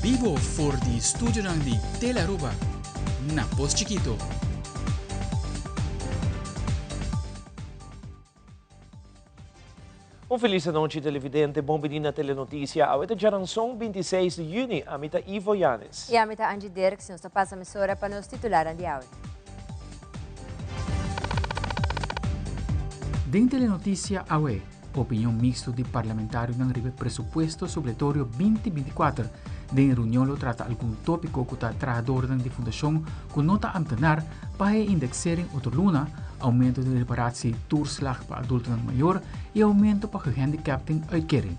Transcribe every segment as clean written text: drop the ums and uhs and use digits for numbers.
Bibo for di studionan di Telearuba na Pos Chikito. Un felis anochi televidente, bon bini na Telenoticia. Awe ta djaranson 26 di juni. Ami ta Ivo Yanes. I ami ta Angie Dirks. Nos ta pasa mesora pa nos titularnan di awe. Den Telenoticia awe, opinion mixto di parlamentarionan riba e presupuesto supletorio 2024. Den e reunion lo trata algun topico cu ta trahadornan di fundacion cu no ta ambtenaar pa e indexering otro luna, aumento di reparatie toeslag pa adultonan mayor y aumento pa gehandicapten uitkering.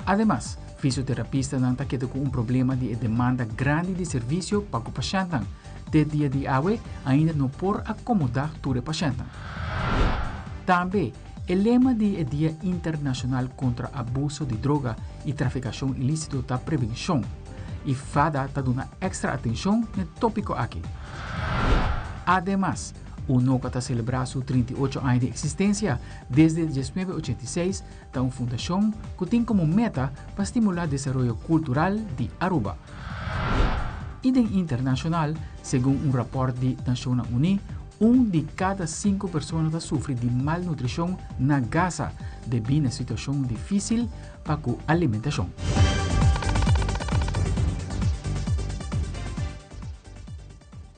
Ademas, fisioterapistanan ta keda cu un problema di e demanda grandi di servicio pa cu pashentnan. Te dia di awe ainda no por acomoda tur e pashentnan. Tambe, e lema di e Dia Internacional contra Abuso di Droga y Traficacion Ilicito ta prevencion y fada ta duna extra atencion n'e topico aki. Ademas, Unoca ta celebra su 38 aña di existencia desde 1986, ta un fundacion cu tin como meta pa stimula desaroyo cultural di Aruba. Y den internacional, segun un rapport di Nacionnan Uni, un di cada cinco persona ta sufri di malnutricion na Gaza debi na situacion dificil pa cu alimentacion.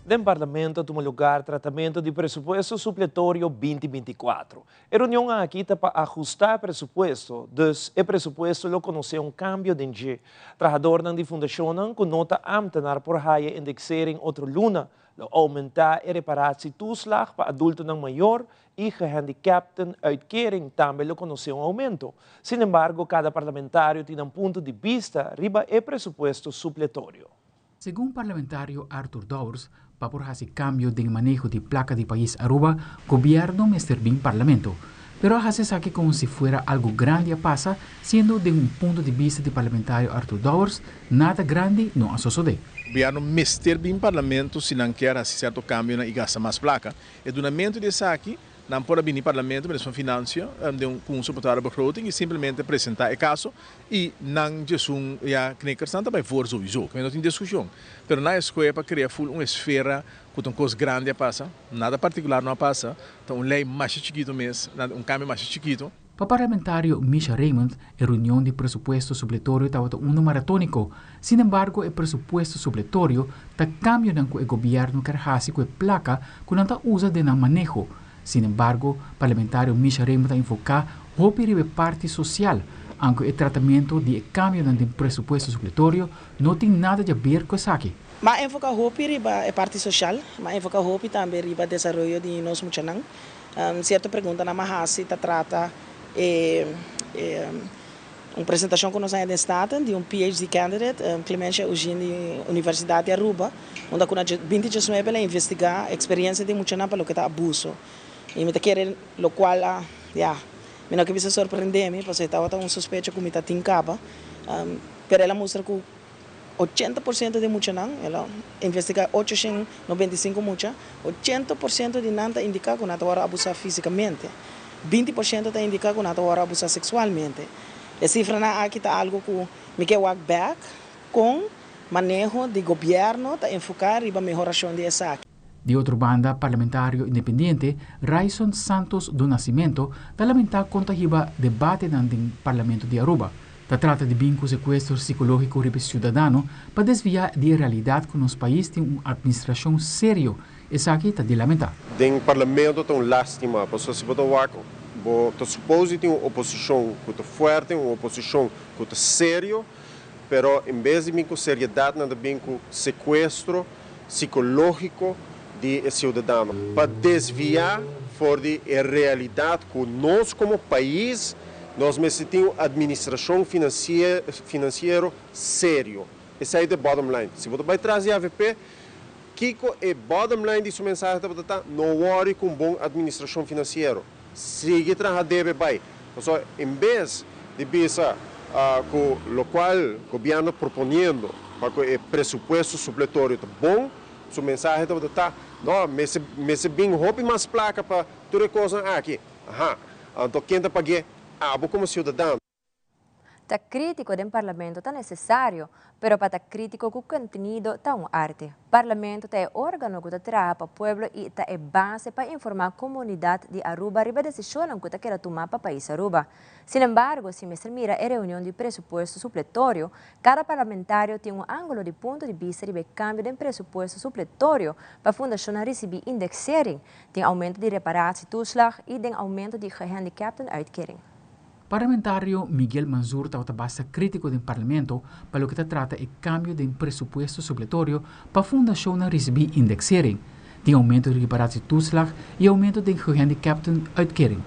Den Parlamento a tuma lugar tratamento di presupuesto supletorio 2024. E reunion aki ta pa ahusta e presupuesto, dus e presupuesto lo conoce un cambio den dje. Trahadornan di fundacionnan cu no ta ambtenaar por haya indexering otro luna. Lo aumenta e reparatie toeslag pa adultonan mayor y gehandicapten uitkering tambe lo conoce un aumento. Sin embargo, cada parlamentario tin nan punto di bista riba e presupuesto supletorio. Segun parlamentario Arthur Dowers, pa por haci cambio den maneho di placa di pais Aruba, gobierno mester bin parlamento. Pero a haci esaki como si fuera algo grandi a pasa, siendo den un punto di bista di parlamentario Arthur Dowers, nada grandi no a sosode. Gobierno mester bin parlamento si nan kier haci cierto cambionan y gasta mas placa. E dunamento di esaki, nan por a bini parlamento, Minister van Financiën, den un cu un soportare begroting y simplemente presenta e caso y nan djesun ya knikkersnan ta bay voor sowieso. No tin discusion. Pero nan escoge pa crea full un esfera cu ta un cos grandi a pasa, nada particular no a pasa, ta un ley masha chikito mes, un cambio masha chikito. Pa parlamentario Misha Raymond, e reunion di presupuesto supletorio tabata uno maratonico. Sin embargo, e presupuesto supletorio ta cambionan cu e gobierno kier haci cu e placa cu nan ta usa den nan maneho. Sin embargo, parlamentario Misha Raymond a enfoca hopi riba e parti social, aunke e tratamento di e cambionan den presupuesto supletorio no tin nada di haber cu esaki. M'a enfoca hopi riba e parti social, m'a enfoca hopi tambe riba desaroyo di nos muchanan. Cierto preguntanan m'a haci ta trata e un presentacion cu nos haña den Staten di un PhD candidate, Clemencia Eugene di Universidad di Aruba, unda cu na 2019 el a investiga experiencia di muchanan pa loke ta abuso. Y mi ta kere locual a, ya, mi no ke bisa sorprende mi, pasobra e tabata un sospecho cu mi ta tin caba, pero el a mustra cu 80% di muchanan, el a investiga 895 mucha, 80% di nan ta indica cu nan ta worde abusa fisicamente, 20% ta indica cu nan ta worde abusa sexualmente. E cifranan aki ta algo cu mi ke wak bek con maneho di gobierno ta enfoca riba mehoracion di esaki. Di otro banda, parlamentario independiente Ryçond Santos do Nascimento ta lamenta con ta hiba debatenan den Parlamento di Aruba. Ta trata di bin cu secuestro psicologico riba e ciudadano pa desvia di e realidad cu nos pais tin un administracion serio. Esaki ta di lamenta. Den Parlamento ta un lastima, pasobra si bo ta wak, bo ta suppose di tin un oposicion cu ta fuerte, un oposicion cu ta serio, pero en bes di bin cu seriedad nan ta bin cu secuestro psicologico di e ciudadano, pa desvia for di e realidad cu nos como pais nos mester tin un administracion financiero serio. Esey ta e bottom line. Si bo ta bay tras di avp, kico e bottom line di su mensahe tabata ta? No worry cu un bon administracion financiero. Sigui traha debe bay. Pasobra en bes di bisa cu locual gobierno proponiendo pa cu e presupuesto supletorio ta bon, su mensahe tabata ta, no, mester mester bin hopi mas placa pa tur e cosnan aki. Aha, anto ken ta pagu'e? Abo como ciudadano. Ta critico den parlamento ta necesario, pero pa ta critico cu contenido ta un arte. Parlamento ta e organo cu ta traha pa pueblo y ta e base pa informa comunidad di Aruba riba decisionnan cu ta keda tuma pa pais Aruba. Sin embargo, si mester mira e reunion di presupuesto supletorio, cada parlamentario tin un angulo di punto di bista riba e cambio den presupuesto supletorio pa fundacionnan ricibi indexering, den aumento di reparatietoeslag y den aumento di gehandicaptenuitkering. Parlamentario Miguel Mansur tabata basta critico den parlamento pa loke ta trata e cambio den presupuesto supletorio pa fundacionnan ricibi indexering, den aumento di reparatietoeslag y aumento den gehandicaptenuitkering.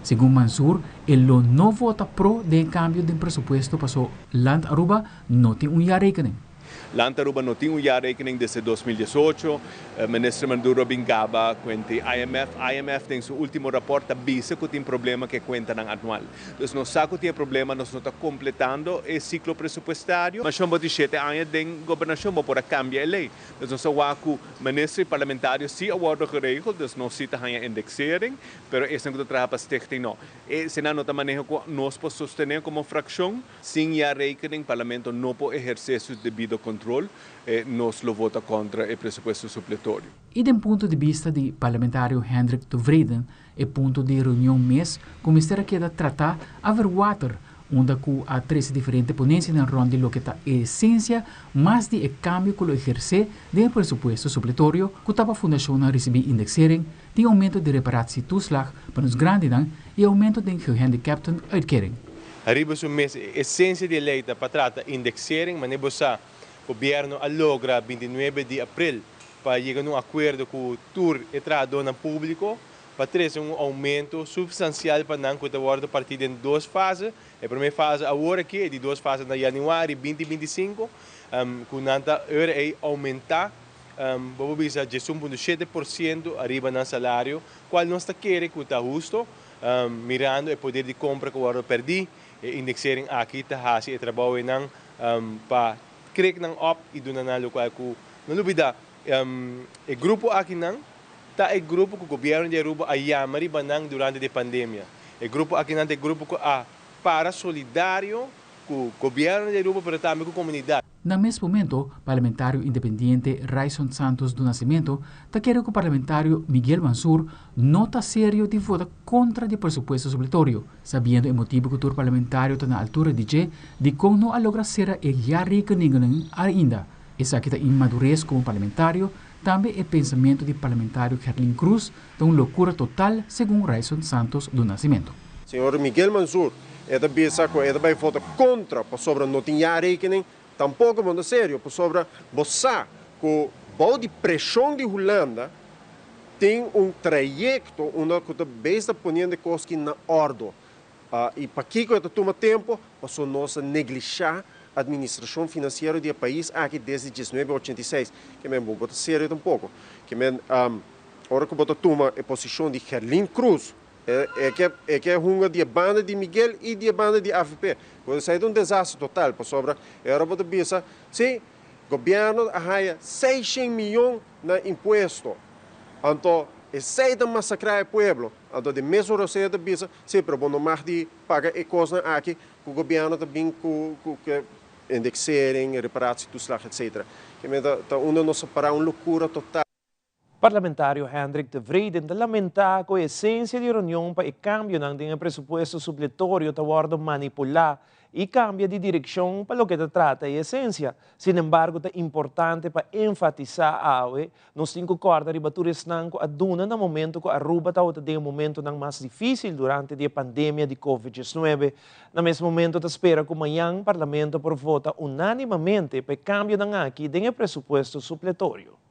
Segun Mansur, e lo no vota pro den cambio den presupuesto paso Land Aruba no tin un jaarrekening. Land Aruba no tin un jaarrekening desde 2018. Minister Maduro bin gaba cuenta IMF. IMF den su ultimo rapport a bisa cu tin problema cu e cuentanan anual. Dus nos sa cu tin problema, nos no ta completando e ciclo presupuestario. Mas bo tin 7 aña den gobernacion, bo por a cambia e ley. Dus nos a cu minister y parlamentario si a wordo geregeld, dus nos si ta haya indexering, pero esey cu traha pa stichting no. Esey no ta maneho cu nos por sostene como fraccion. Sin jaarrekening, parlamento no por eherce su debido control, nos lo vota contra e presupuesto supletorio. Y di punto di bista di parlamentario Hendrik Tevreden, e punto di reunion mes, cu a keda trata a verwater, unda cu a tres diferente ponencianan rond di loke ta esencia mas di e cambio cu lo eherce den presupuesto supletorio, cu ta pa fundacionnan ricibi indexering, di aumento di reparatietoeslag pa nos grandinan y aumento di gehandicaptenuitkering. Ariba su mes esencia di ley ta pa trata indexering, ma bo gobierno a logra 29 di april pa yega na un acuerdo cu tur e trahadornan publico pa trece un aumento substancial pa nan cu ta wordo parti den dos fase. E prome fase awor aki, e di dos fase na januari 2025, cu nan ta aumenta ban bisa 11,7% ariba na salario, cual nos ta kere cu ta husto, mirando e poder di compra cu a wordo perdi, e indexering aki ta hasi e trabou nan pa krek nan op y duna nan loke cu no lubida e grupo aki nan ta e grupo cu gobierno di Aruba a yama riba nan durante e pandemia. E grupo aki nan ta e grupo cu a para solidario cu gobierno di Aruba, pero tambe cu comunidad. Na mes momento, parlamentario independiente Ryçond Santos do Nascimento ta kere cu parlamentario Miguel Mansur no ta serio di vota contra e presupuesto supletorio, sabiendo e motibo cu e parlamentario ta na altura di dje di con no a logra cera e jaarrekeningen ainda. Esaki ta inmadurez como parlamentario, tambe e pensamento di parlamentario Gerlin Croes ta un locura total, segun Ryçond Santos do Nascimento. Señor Miguel Mansur, e ta bisa cu e ta bay vota contra pasobra no tin jaarrekening, tampoco ta serio, pasobra bo sa cu bou di presion di Hulanda tin un trayecto unda cu ta ta poniendo cos na orde. Y pakico ta tuma tempo, paso nos a neglisha administracion financiero di e pais aki desde 1986, kiermen bo ta serio tampoco. Kiermen ora cu bo tuma e posicion di Gerlin Croes, e cu e hunga di banda di Miguel y di banda di AVP. Esey ta un desaster total, pasobra ora bo bisa, si, gobierno a haya 600 miyon na impuesto. Anto, esey ta masacra e pueblo. Anto, di mes ora ta bisa, si, pero bo no mag di paga e cos aki, cu gobierno tambe cu indexering, reparatietoeslag, etc. Kiermen ta unda nos a para un locura total. Parlamentario Hendrik Tevreden ta lamenta cu e esencia di reunion pa e cambio den presupuesto supletorio ta wordo manipula y cambia di direccion pa loke ta trata e esencia. Sin embargo, ta importante pa enfatisa awe, nos tin cu corda riba tur esnan cu a duna na momento cu Aruba tabata den un momento mas dificil durante e pandemia di COVID-19. Na mes momento, ta spera cu mañan parlamento por vota unanimamente pa e cambio aki den presupuesto supletorio.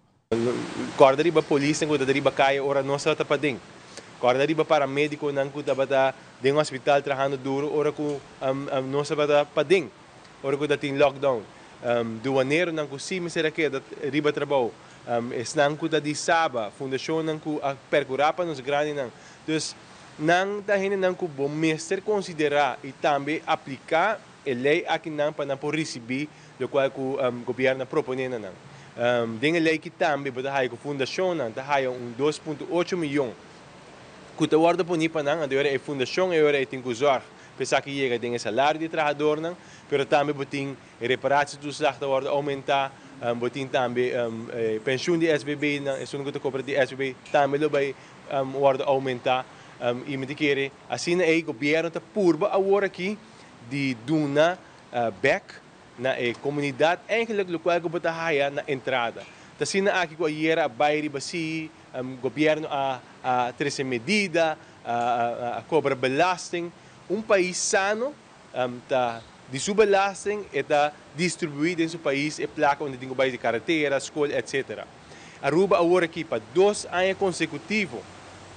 Corda riba polis ku ta riba caya ora nos ta paden. Corda riba paramedico nan ku tabata den hospital trahando duro ora ku nos tabata paden. Ora ku tin lockdown. Douanero nan ku si mester keda riba trabou. Esnan ku ta di Saba, fundacion nan ku a percura pa nos grandi nan. Dus nan ta hende nan ku bo mester considera y tambe aplica e ley aki nan pa nan por ricibi loke cu gobierno a propone nan. Den e ley aki tambe bo ta haya cu fundacion nan ta haya un 2.8 miyon ku ta wordo poni pa nan, anto e fundacion e ora tin cu zorg. Pa esaki yega den e salario di trahadornan, pero tambe bo tin e reparatietoeslag ta wordo aumenta, bo tin tambe e pensioen di SVB nan, esun cu ta cobra di SVB tambe lo bay wordo aumenta. Y mi ta kere asina ey gobierno ta purba awor aki di duna bek na e comunidad eigenlijk locual cu bo ta haya na entrada. Ta asina aki cu ayera a bay riba si gobierno a a trece medida, a cobra belasting. Un pais sano ta di su belasting e ta distribui den su pais e placa unda tin cu bay di caretera, scol etc. Aruba awor aki pa dos aña consecutivo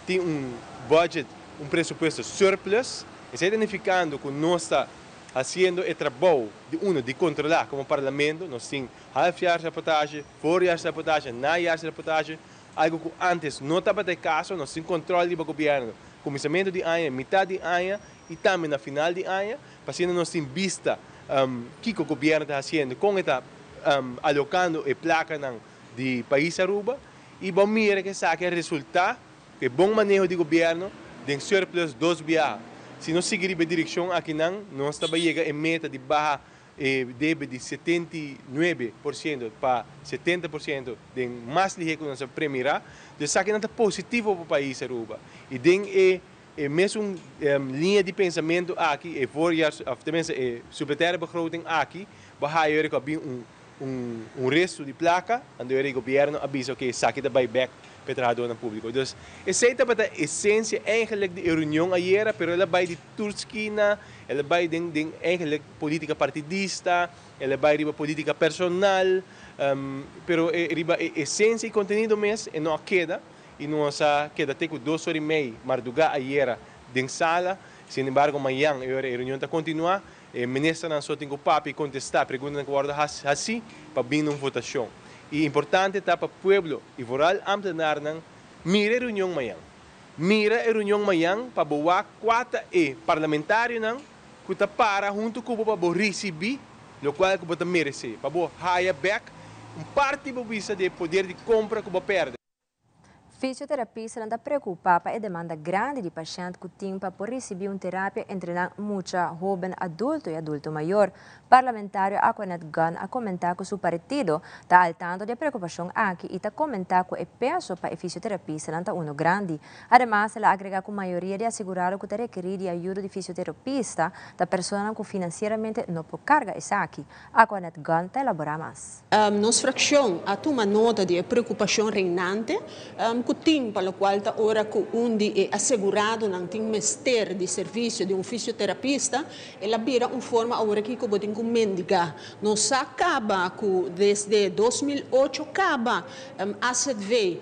tin un budget, un presupuesto surplus. Esey ta nificando cu nos ta haciendo e trabou di uno di controla como Parlamento. Nos tin halfjaarsrapportage, voorjaarsrapportage, najaarsrapportage, algo cu antes no tabata e caso. Nos tin control riba gobierno cuminsamento di aña, mitad di aña y tambe na final di aña, pa asina nos tin bista kico gobierno ta haciendo, con e ta alocando e placanan di pais Aruba, y bo mira cu esaki a resulta cu e bon maneho di gobierno den surplus dos biaha. Si nos sigui riba e direccion akinan, nos ta bay yega e meta di baha e debe di 79% pa 70% den mas lihe cu nos a premira. Dus esakinan ta positivo pa pais Aruba. Y den e mesun linea di pensamento aki, e voorjaars, of tenminste e supplementaire begroting aki, bo haya cu a bin un resto di placa, anto e gobierno a bisa, ok, esaki ta bay back pa trahadornan publico. Dus esey tabata esencia eigenlijk di e reunion ayera, pero el a bay di tur skina, el a bay den eigenlijk politica partidista, el a bay riba politica personal, pero riba e esencia y contenido mes, e no a keda, y nos a keda te cu 2:30 marduga ayera den sala. Sin embargo, mañan e reunion ta continua, e ministernan so tin cu papia y contesta preguntanan cu wordo haci pa bin un votacion. Y importante ta pa pueblo y vooral ambtenaarnan mira e reunion mañan. Mira e reunion mañan pa bo wak cua ta e parlamentarionan cu ta para hunto cu bo pa bo ricibi locual cu bo ta merece, pa bo haya back un parti bo bisa di poder di compra cu bo perde. Fisioterapistanan ta preocupa pa e demanda grandi di pashent cu tin pa por ricibi un terapia entre nan mucha, hoben, adulto y adulto mayor. Parlamentario Antoinette Gunn a comenta cu su partido ta al tanto di e preocupacion aki y ta comenta cu e peso pa fisioterapistanan ta uno grandi. Ademas, el a agrega cu mayoria di asegurado cu ta rekeri di ayudo di fisioterapista ta personanan cu financieramente no por carga esaki. Antoinette Gunn ta elabora mas. Nos fraccion a tuma nota di e preocupacion reinante cu tin pa locual ta ora cu un di e aseguradonan tin mester di servicio di un fisioterapista, el a bira un forma awor aki cu bo tin cu mendiga. Nos a caba cu desde 2008 caba AZV,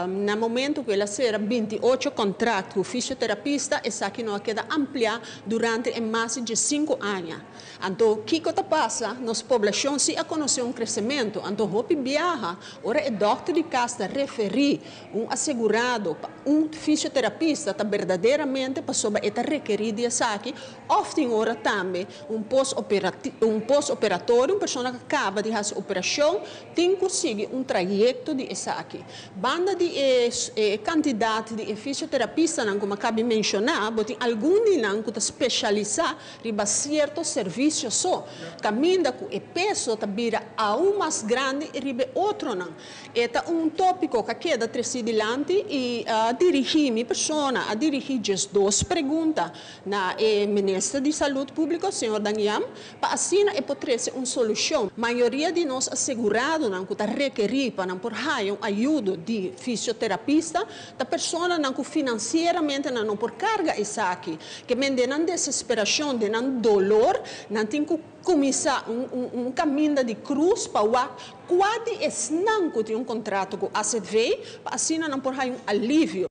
na momento cu el a cera 28 contract cu fisioterapista, esaki no a keda amplia durante e mas di 5 aña. Anto, kico ta pasa? Nos poblacion si a conoce un crecemento. Anto, hopi biaha, ora e dokter di cas ta referi un asegurado pa un fisioterapista, ta berdaderamente pasobra e ta rekeri di esaki, of tin ora tambe un post-operatorio, un persona cu caba di haci operacion, tin cu sigui un trayecto di esaki. Banda di e cantidad di fisioterapistanan, como a caba di menciona, bo tin algun di nan cu ta specialisa riba cierto servicio so. Caminda cu e peso ta bira aun mas grandi riba otronan. E ta un topico cu a keda treci dilanti y a dirigi mi persona, a dirigi just dos pregunta na e Minister di Salud Publico, señor Damian, pa asina e por trece un solucion. Mayoria di nos aseguradonan cu ta rekeri pa nan por haya un ayudo di fisioterapista, ta personanan cu financieramente nan no por carga esaki, kiermen den nan desesperacion, den nan dolor, nan tin cu cuminsa un caminda di cruz pa wak cua di esnan cu tin un contrato cu AZV, pa asina nan por haya un alivio.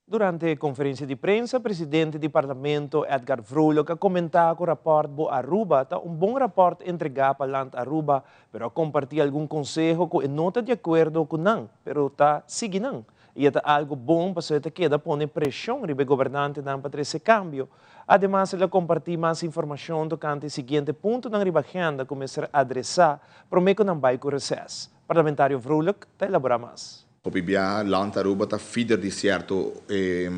Durante e conferencia di prensa, presidente di Parlamento Edgar Vrolijk a comenta cu e rapport Bo Aruba ta un bon rapport entrega pa Land Aruba, pero a comparti algun conseho cu e no ta di acuerdo cu nan, pero ta sigui nan. Y ta algo bon pa ta keda pone presion riba gobernantenan pa trece cambio. Ademas, el a comparti mas informacion tocante e siguiente puntonan riba agenda cu mester adresa, prome cu nan bay cu reces. Parlamentario Vrolijk ta elabora mas. Hopi biaha Land Aruba ta feeder di cierto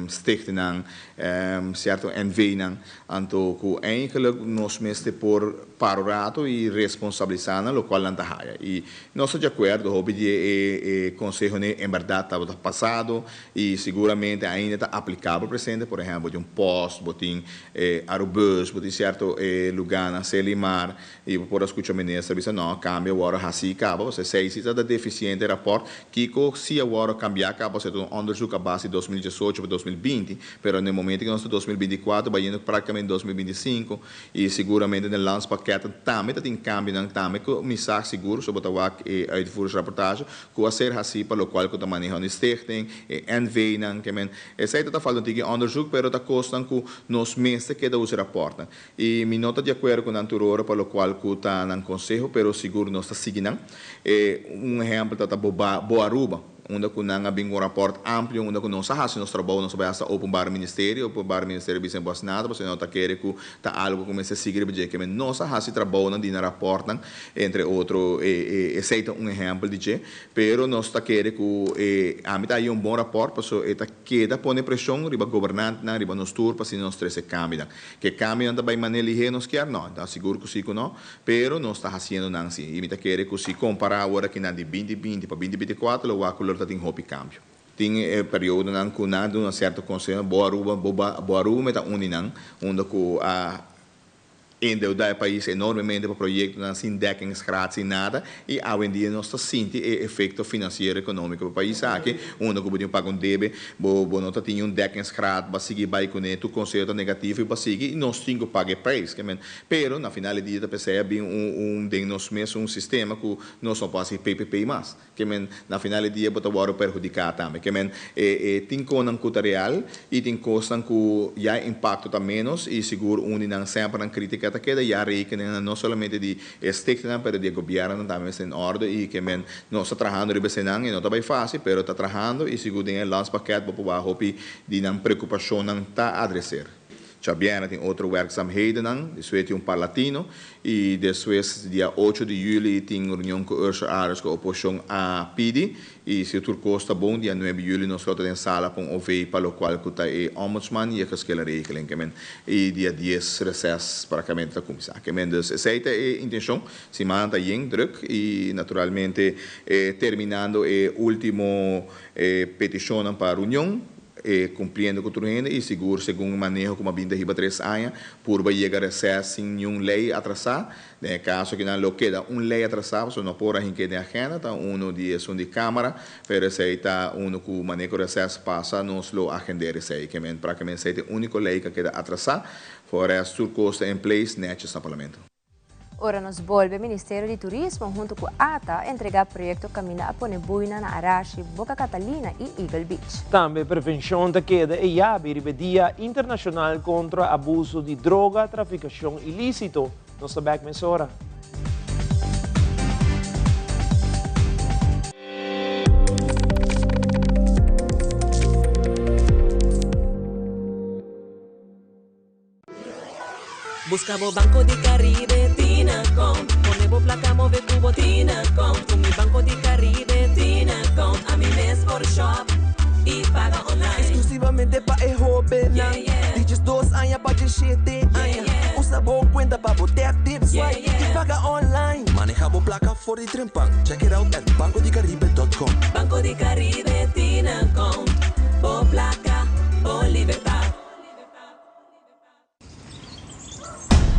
stichtingnan, cierto NVnan, anto cu eigenlijk nos mester por para un rato y responsabilisa nan locual nan ta haya. Y nos ta di acuerdo, hopi di e consehonan en berdad tabata pasado y seguramente ainda ta aplicabel presente, por ehempel bo tin un post, bo tin Arubus, bo tin cierto lugarnan, Celimar, I bo por a skucha minister bisa no, kambia awor a hasi kaba, pasobra esei si ta defisiente rapòrt, kiko si awor a kambia kaba, pasobra ta un onderzoek a base di 2018 pa 2020, pero na e momento ku nos ta 2024 bayendo praktikamente 2025, i seguramente den landspakketten tambe ta tin kambionan tambe ku mi sa sigur, so bo ta wak e uitvoeringsrapportage ku a ser hasi pa lokual ku ta maneho di stichting, e NV-nan, ke men esei ta ta falta un tiki onderzoek, pero ta kosnan ku nos mester keda usa e rapòrtnan. I mi no ta di akuerdo ku nan tur ora pa lokual ku ta nan konseho, pero sigur nos ta sigui nan. E un ehèmpel ta ta bo Bo Aruba, unda ku nan a bin ku un rapòrt amplio unda ku nos a hasi nos trabou, nos a bai hasta Openbaar Ministerio, Openbaar Ministerio bisa bo hasi nada pasobra nan ta kere ku ta algu ku mester sigui riba dje. Keme nos a hasi trabounan di nan rapòrtnan, entre otro e esei ta un ehèmpel di dje, pero nos ta kere ku e ami ta haña un bon rapòrt pasobra e ta keda pone preshon riba gobernantenan, riba nos tur pa asina nos trese kambionan. Ke kambionan ta bai manera lihé nos kier? No, ta sigur ku si ku no, pero nos ta hasiendo nan si. I mi ta kere ku si kompará awor akinan di 2020 pa 2024 lo wak ku lo ta tin hopi kambio. Tin e periodonan ku nan a duna sierto konseho, bo Aruba, bo bo Aruba mi ta un di nan, unda ku a endeudá e pais enormemente pa proyektonan sin dekkingsgraad, sin nada, i awendia nos ta sinti e efekto finansiero ekonómiko pa pais aki, unda ku bo tin ku paga un debe, Bo bo no ta tin un dekkingsgraad ba sigui bai kuné, tur konseho ta negativo i ba sigui i nos tin ku paga e prijs. Ke men, pero na final di dia ta p'esei a bin un un den nos mes un sistema ku nos no por hasi PPP mas. Ke men, na final di dia bo ta wòrdu perhudiká tambe. Ke men, e e tin konan ku ta real i tin kosnan ku ya e impakto ta ménos i sigur un di nan semper nan krítika ta keda ya rekeningnan no solamente di E stiktenan pero di e gobiernonan tambe mester in orde y ke men nos ta trahando riba esenan y no ta bay facil pero ta trahando y sigur den e landspakket bo por wak hopi di nan preocupacionnan ta adreser. Djabièrnè tin otro werkzaamhedennan, despues tin un parlatino y despues dia ocho di juli tin reunion cu Ursula Arends cu oposicion a pidi Y si tur cos ta bon, dia nuebe juli nos lo ta den sala pa un OV pa locual cu ta e Ombudsman y e Geschillenregeling. Ke men, y dia dies reces practicamente ta cuminsa. Ke men, dus esey ta e intencion. Siman ta yen druk y naturalmente terminando e ultimo peticionnan pa reunion, cumpliendo cu tur hende y sigur segun e maneho cu a bin ta hiba tres aña, purba yega reces sin niun ley atrasa. Den e kaso aki nan lo keda un lei atrasá pasobra no por a hink'é den agenda, ta unu di esun di Kámara, pero esei ta unu ku manera ku reses pasa nos lo agend'é esei. Ke men práktikamente esei ta e úniko lei ku a keda atrasá. For rèst tur kos ta in place nètjes na Parlamento. Ora nos bolbe Ministerio di Turismo hunto cu ata a entrega proyecto caminda a pone buina na Arashi, Boca Catalina y Eagle Beach. Tambe prevencion ta keda e yabi riba e Dia Internacional contra Abuso di Droga, Traficacion Ilicito. Nos ta bek mesora. Buska bo Banco di Caribe Tinacom Pone bo placa move ku bo Tinacom Ku mi Banco di Caribe Tinacom Ami mes por shop i paga online. Exclusivamente pa e hobennan di 12 aña pa 17 aña. Usa bo cuenta pa bo tap, tip, swipe y paga online. Maneha bo placa for di trempan. Check it out at bancodicaribe.com. Banco di Caribe Tinacom Bo placa, bo libertad.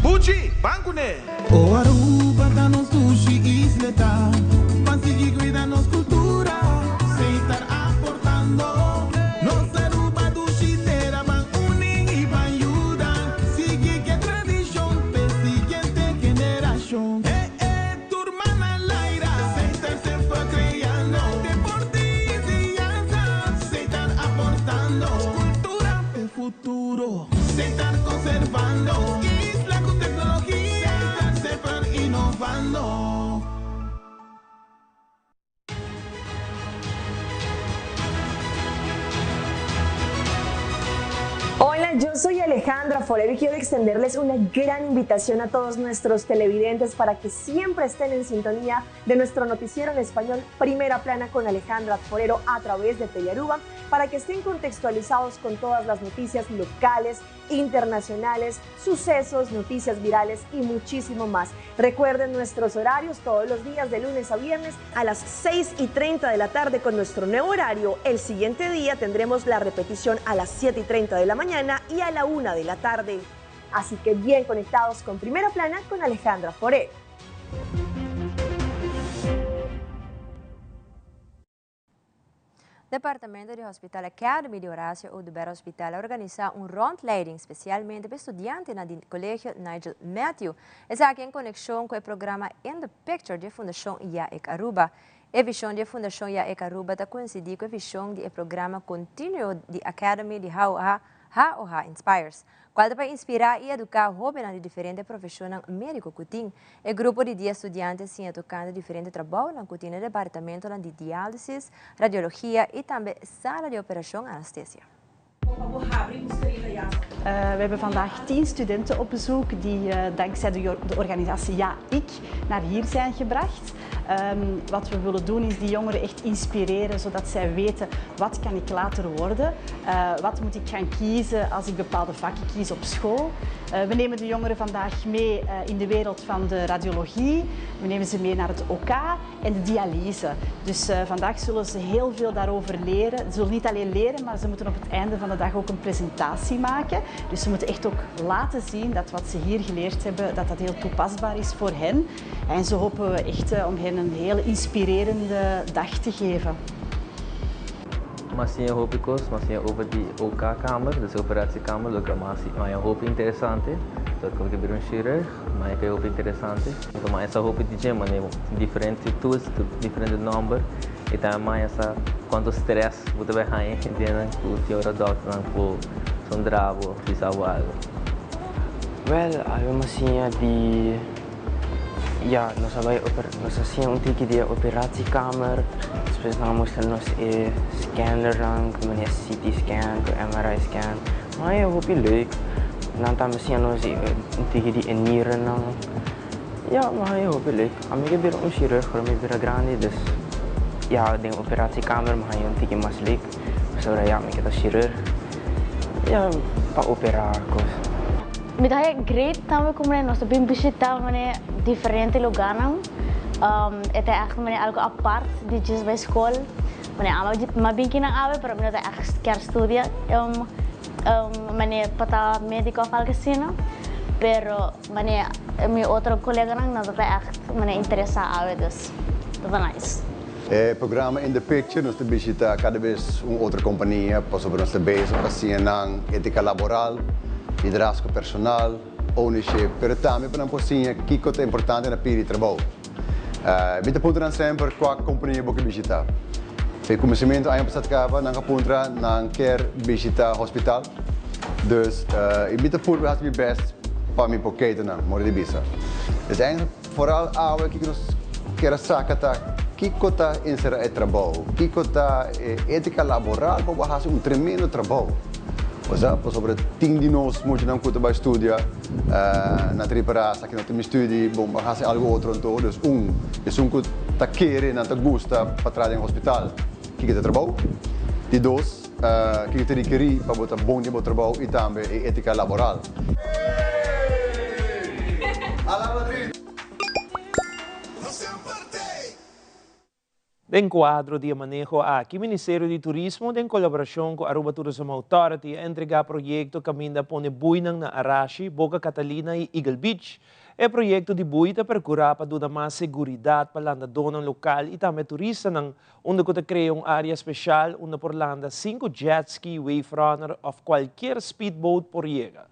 Buchi, ban kuné! O Aruba ta nos dushi isleta, Ban sigui cuida nos cultura, Seitar aportando. Nos Aruba dushi tera, Ban uni y ban yuda, Sigui ke tradicion p'e siguiente generacion. E e tur man al aire, Seitar semper creando, Deporte y enseñanza, Seitar aportando. Cultura p'e futuro. Seitar conservando isla cu tecnologia, Seitar semper innovando. Yo soy Alejandra Forero y quiero extenderles una gran invitación a todos nuestros televidentes para que siempre estén en sintonía de nuestro noticiero en español Primera Plana con Alejandra Forero a través de Telearuba, para que estén contextualizados con todas las noticias locales, internacionales, sucesos, noticias virales y muchísimo más. Recuerden nuestros horarios todos los días de lunes a viernes a las 6:30 de la tarde con nuestro nuevo horario. El siguiente día tendremos la repetición a las 7:30 de la mañana y a la 1 de la tarde. Así que bien conectados con Primera Plana con Alejandra Forero. Departamento di Hospital Academy di Horacio Oduber Hospital a organisa un rondleiding specialmente pa e studiantenan di Colegio Nigel Matthew. Esaki en conexion cu e programa In the Picture di e Fundacion Yaek Aruba. E vision di e Fundacion Yaek Aruba ta coincidi cu e vision di e programa continuo di Academy di HOH, HOH Inspires, cual ta pa inspira y educa hobennan di diferente profesionnan medico cu tin. E grupo di dies studiante siña tocante diferente trabounan cu tin e departamentonan di diálisis, radiologia y tambe sala di operacion anastesia. We hebben vandaag 10 studenten op bezoek die dankzij de organisatie Ja Ik naar hier zijn gebracht. Wat we willen doen is die jongeren echt inspireren zodat zij weten wat kan ik later worden, wat moet ik gaan kiezen als ik bepaalde vakken kies op school. We nemen de jongeren vandaag mee in de wereld van de radiologie, we nemen ze mee naar het OK en de dialyse. Dus vandaag zullen ze heel veel daarover leren. Ze zullen niet alleen leren, maar ze moeten op het einde van de dag ook een presentatie maken. Dus ze moeten echt ook laten zien dat wat ze hier geleerd hebben, dat dat heel toepasbaar is voor hen. En zo hopen we echt om hen een heel inspirerende dag te geven. M'a siña hopi kos, m'a siña over di OK-kamer, dus operatiekamer, loke m'a hasi m'a haña hopi interesante, dor ku mi ta bira un chirurg, m'a haña hopi interesante. Anto m'a haña sa hopi di dje, manera diferente tools, diferente nòmber, i tambe m'a haña sa kuantu strès bo ta bai haña den ku tin ora dòkternan por sondra bo òf bisa bo algu. Wèl, algu m'a siña di. Ya, nos a bai oper, nos a siña un tiki di e operatiekamer, despues nan a mustra nos e scannernan, ku manera CT scan, ku MRI scan. Ma e hopi leuk. Nan tambe siña nos di un tiki di e nierennan. Ya, ma e hopi leuk. Ami ke bira un chirurg ora mi bira grandi, dus ya den operatiekamer mi haña un tiki mas leuk, pasobra ya mi ke ta chirurg, ya pa operá kos. Mi ta haña great tambe ku manera nos ta bin bishitá manera diferente lugánan. E ta ègt manera algu apart di djis bai skol. Manera ami mi a bin kinan awe pero mi no ta ègt kier studia manera pa ta médiko òf algu asina. Pero manera mi otro koleganan nan ta ègt manera interesá awe dus ta ta nice. E programa In the Picture nos ta bishita kada bes un otro kompania pasobra nos ta bezig pa siña nan etika laboral, liderazgo personal, ownership, pero tambe pa nan por siña kiko ta importante na pidi trabou. Mi ta puntra nan semper kua kompania bo ke bishita. Fe kuminsamentu aña pasá kaba nan a puntra nan kier bishita hospital, dus mi ta purba hasi mi best pa mi por keita nan, mora di bisa. Dus eigenlijk Foral awe kiko nos kier a saka ta kiko ta ensera e trabou, kiko ta e etika laboral pa bo hasi un tremendo trabou. Osea, pasobra tin di nos muchanan ku ta bai studia nan ta ripará esaki no ta mi studi, bon bo hasi algu otro anto. Dus un, esun ku ta kere nan ta gusta pa traha den hospital, kiko ta e trabou. Di dos, kiko ta rekerí pa bo ta bon den bo trabou i tambe e etika laboral. Den kuadro di e maneho aki, Ministerio di Turismo den kolaborashon ku Aruba Tourism Authority a entregá proyekto kaminda pone buinan na Arashi, Boca Catalina i Eagle Beach. E proyekto di bui ta perkurá pa duna mas seguridat pa landadónan lokal i tambe turistanan, unda ku ta krea un área speshal unda por landa sin ku jetski, wave runner òf kualkier speedboat por yega.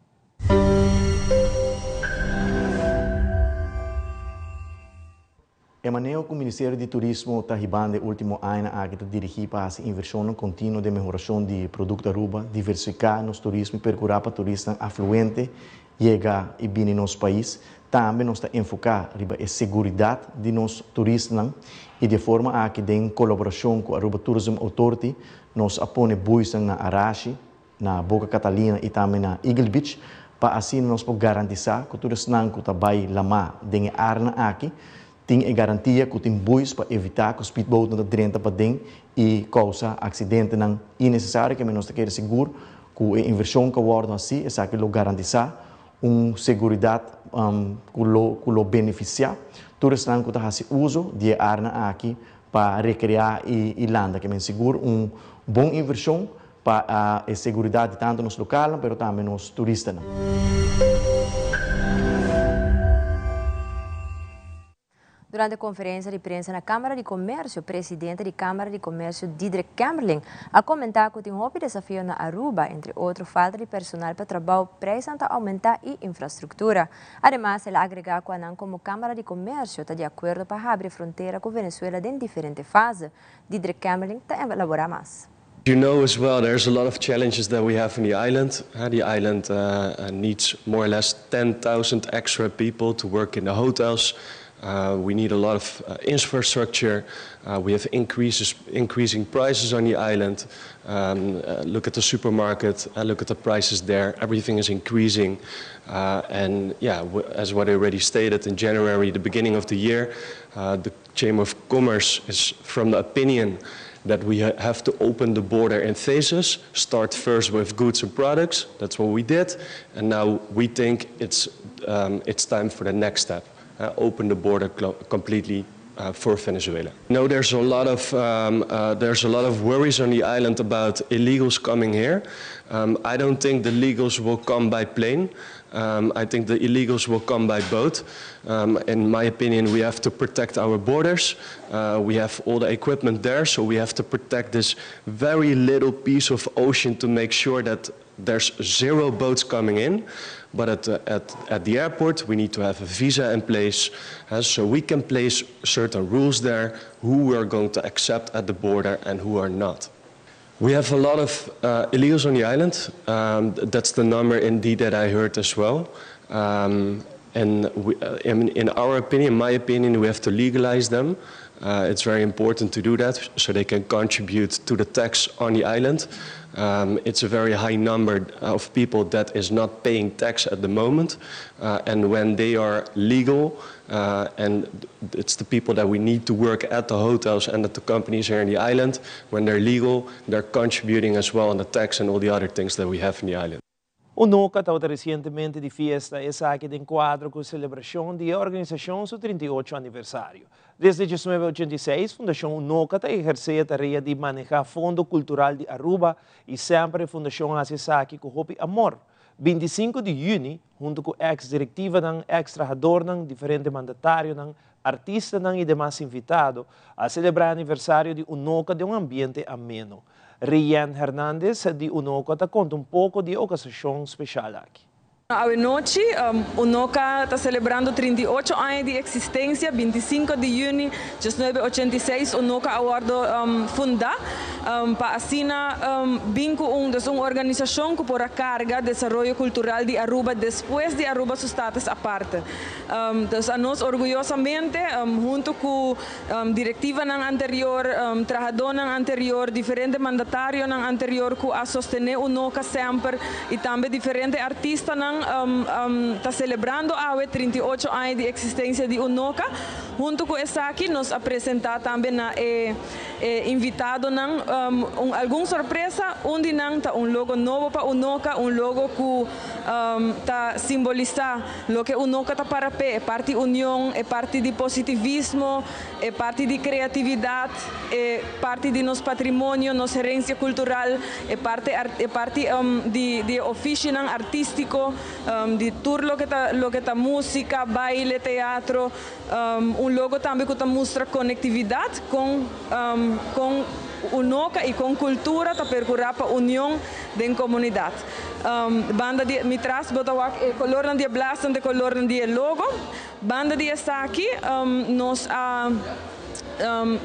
E maneho ku Ministerio di Turismo ta hibando e último añanan aki ta dirigí pa hasi invershonnan kontinuo den mehorashon di produkto Aruba, diversifiká nos turismo i perkurá pa turistanan afluente yega i bini nos pais. Tambe nos ta enfoká riba e seguridat di nos turistanan i di e forma aki den kolaborashon ku Aruba Tourism Authority nos a pone buisnan na Arashi. na Boca Catalina i tambe na Eagle Beach pa asina nos por garantisá ku tur esnan ku ta bai lamá den e áreanan aki tin e garantia ku tin buis pa evitá ku speedboatnan ta drenta paden i kousa aksidentenan inesesario. Keme nos ta kere sigur ku e invershon ku a wòrdu hasí esaki lo garantisá un seguridat ku lo ku lo benefisiá tur esnan ku ta hasi uso di e áreanan aki pa rekreá i landa. Ke men sigur un bon invershon pa e seguridat di tantu nos lokalnan pero tambe nos turistanan. Durante konferensia di prensa na Kámara di Komersio, presidente di Kámara di Komersio Diederik Kemmerling a komentá ku tin hopi desafio na Aruba, entre otro falta di personal pa trabou, preisnan ta oumentá i infrastruktura. Ademas el a agregá ku anan komo Kámara di Komersio ta di akuerdo pa habri frontera ku Venezuela den diferente fase. Diederik Kemmerling ta elaborá mas. You know as well there's a lot of challenges that we have in the island. The island needs more or less 10,000 extra people to work in the hotels. We need a lot of infrastructure. We have increases, increasing prices on the island. Look at the supermarket, look at the prices there. Everything is increasing. And yeah, as what I already stated in January, the beginning of the year, the Chamber of Commerce is from the opinion that we have to open the border in phases, start first with goods and products. That's what we did. And now we think it's, it's time for the next step, open the border completely for Venezuela. No, there's a lot of there's a lot of worries on the island about illegals coming here. I don't think the illegals will come by plane. I think the illegals will come by boat. In my opinion, we have to protect our borders. We have all the equipment there, so we have to protect this very little piece of ocean to make sure that there's zero boats coming in. But at the, at, at the airport, we need to have a visa in place so we can place certain rules there who we are going to accept at the border and who are not. We have a lot of illegals on the island. That's the number indeed that I heard as well. And we, in our opinion, my opinion, we have to legalize them. It's very important to do that so they can contribute to the tax on the island. It's a very high number of people that is not paying tax at the moment. And when they are legal, and it's the people that we need to work at the hotels and at the companies here in the island, when they're legal, they're contributing as well on the tax and all the other things that we have in the island. Unoca tabata resientemente di fiesta, esaki den kuadro ku selebrashon di e organisashon su 38 aniversario. Desde 1986 Fundashon Unoca ta ehersé e tarea di manehá Fondo Kultural di Aruba i semper e fundashon a hasi esaki ku hopi amor. 25 di yüni, huntu ku eks direktivanan, eks trahadornan, diferente mandatarionan, artistanan i demas invitado, a selebrá e aniversario di Unoca den un ambiente ameno. Rianne Hernandez di Unoca ta konta un poko di e okasashon speshal aki. Awenochi, Unoca ta selebrando 38 aña di eksistensia. 25 di yüni 1986 Unoca a wòrdu fundá pa asina bin ku un dus un organisashon ku por a karga desaroyo kultural di Aruba despues di Aruba su status aparte. Dus anos orguyosamente huntu ku Direktivanan anterior, trahadónan anterior, diferente mandatarionan anterior ku a sostené Unoca semper i tambe diferente artistanan ta selebrando awe 38 aña di eksistensia di Unoca. Huntu ku esaki nos a presentá tambe na e invitadonan un algun sorpresa. Un di nan ta un logo nobo pa Unoca, un logo ku ta simbolisá Loke Unoca ta para p'e, e parti union, e parti di positivismo, e parti di kreatividat, e parti di nos patrimonio, nos herensia kultural, e parti e parti di di e ofishinan artístiko, di tur loke ta loke ta músika, baile, teatro. Un logo tambe ku ta mustra konektividat kon kon Unoca i kon kultura ta perkurá pa union den komunidat. Banda di mi tras bo ta wak e kolornan di e blasan ta e kolornan di e logo. Banda di esaki nos a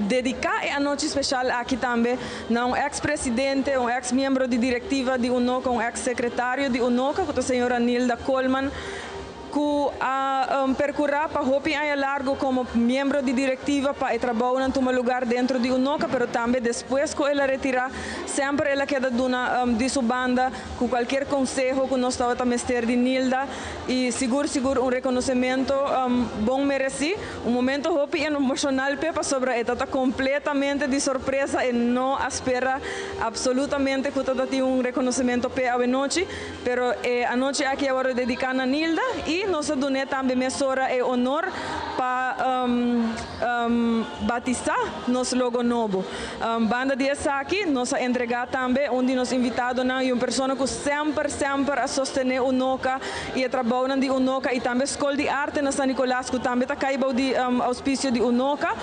dediká e anochi speshal aki tambe na un eks presidente, un eks miembro di direktiva di Unoca, un eks sekretario di Unoca ku ta señora Nilda Koolman. cu a percura pa hopi aña largo como miembro di directiva pa e trabounan tuma lugar dentro di Unoca, pero tambe despues cu el a retira semper el a keda duna di su banda cu cualkier conseho cu nos tabata mester di Nilda y sigur sigur un reconocemento bon mereci. Un momento hopi emocional p'e pasobra e tata completamente di sorpresa, e no a spera absolutamente cu tata tin un reconocemento p'e awenochi. Pero e anochi aki a wòrdu dediká na Nilda i nos a dun'é tambe mesora e honor pa batisá nos logo nobo. Banda di esaki nos a entregá tambe un di nos invitadonan i un persona ku semper semper a sostené Unoca i e trabounan di Unoca i tambe Skol di Arte na San Nicolas ku tambe ta kai bou di ouspisio di Unoca,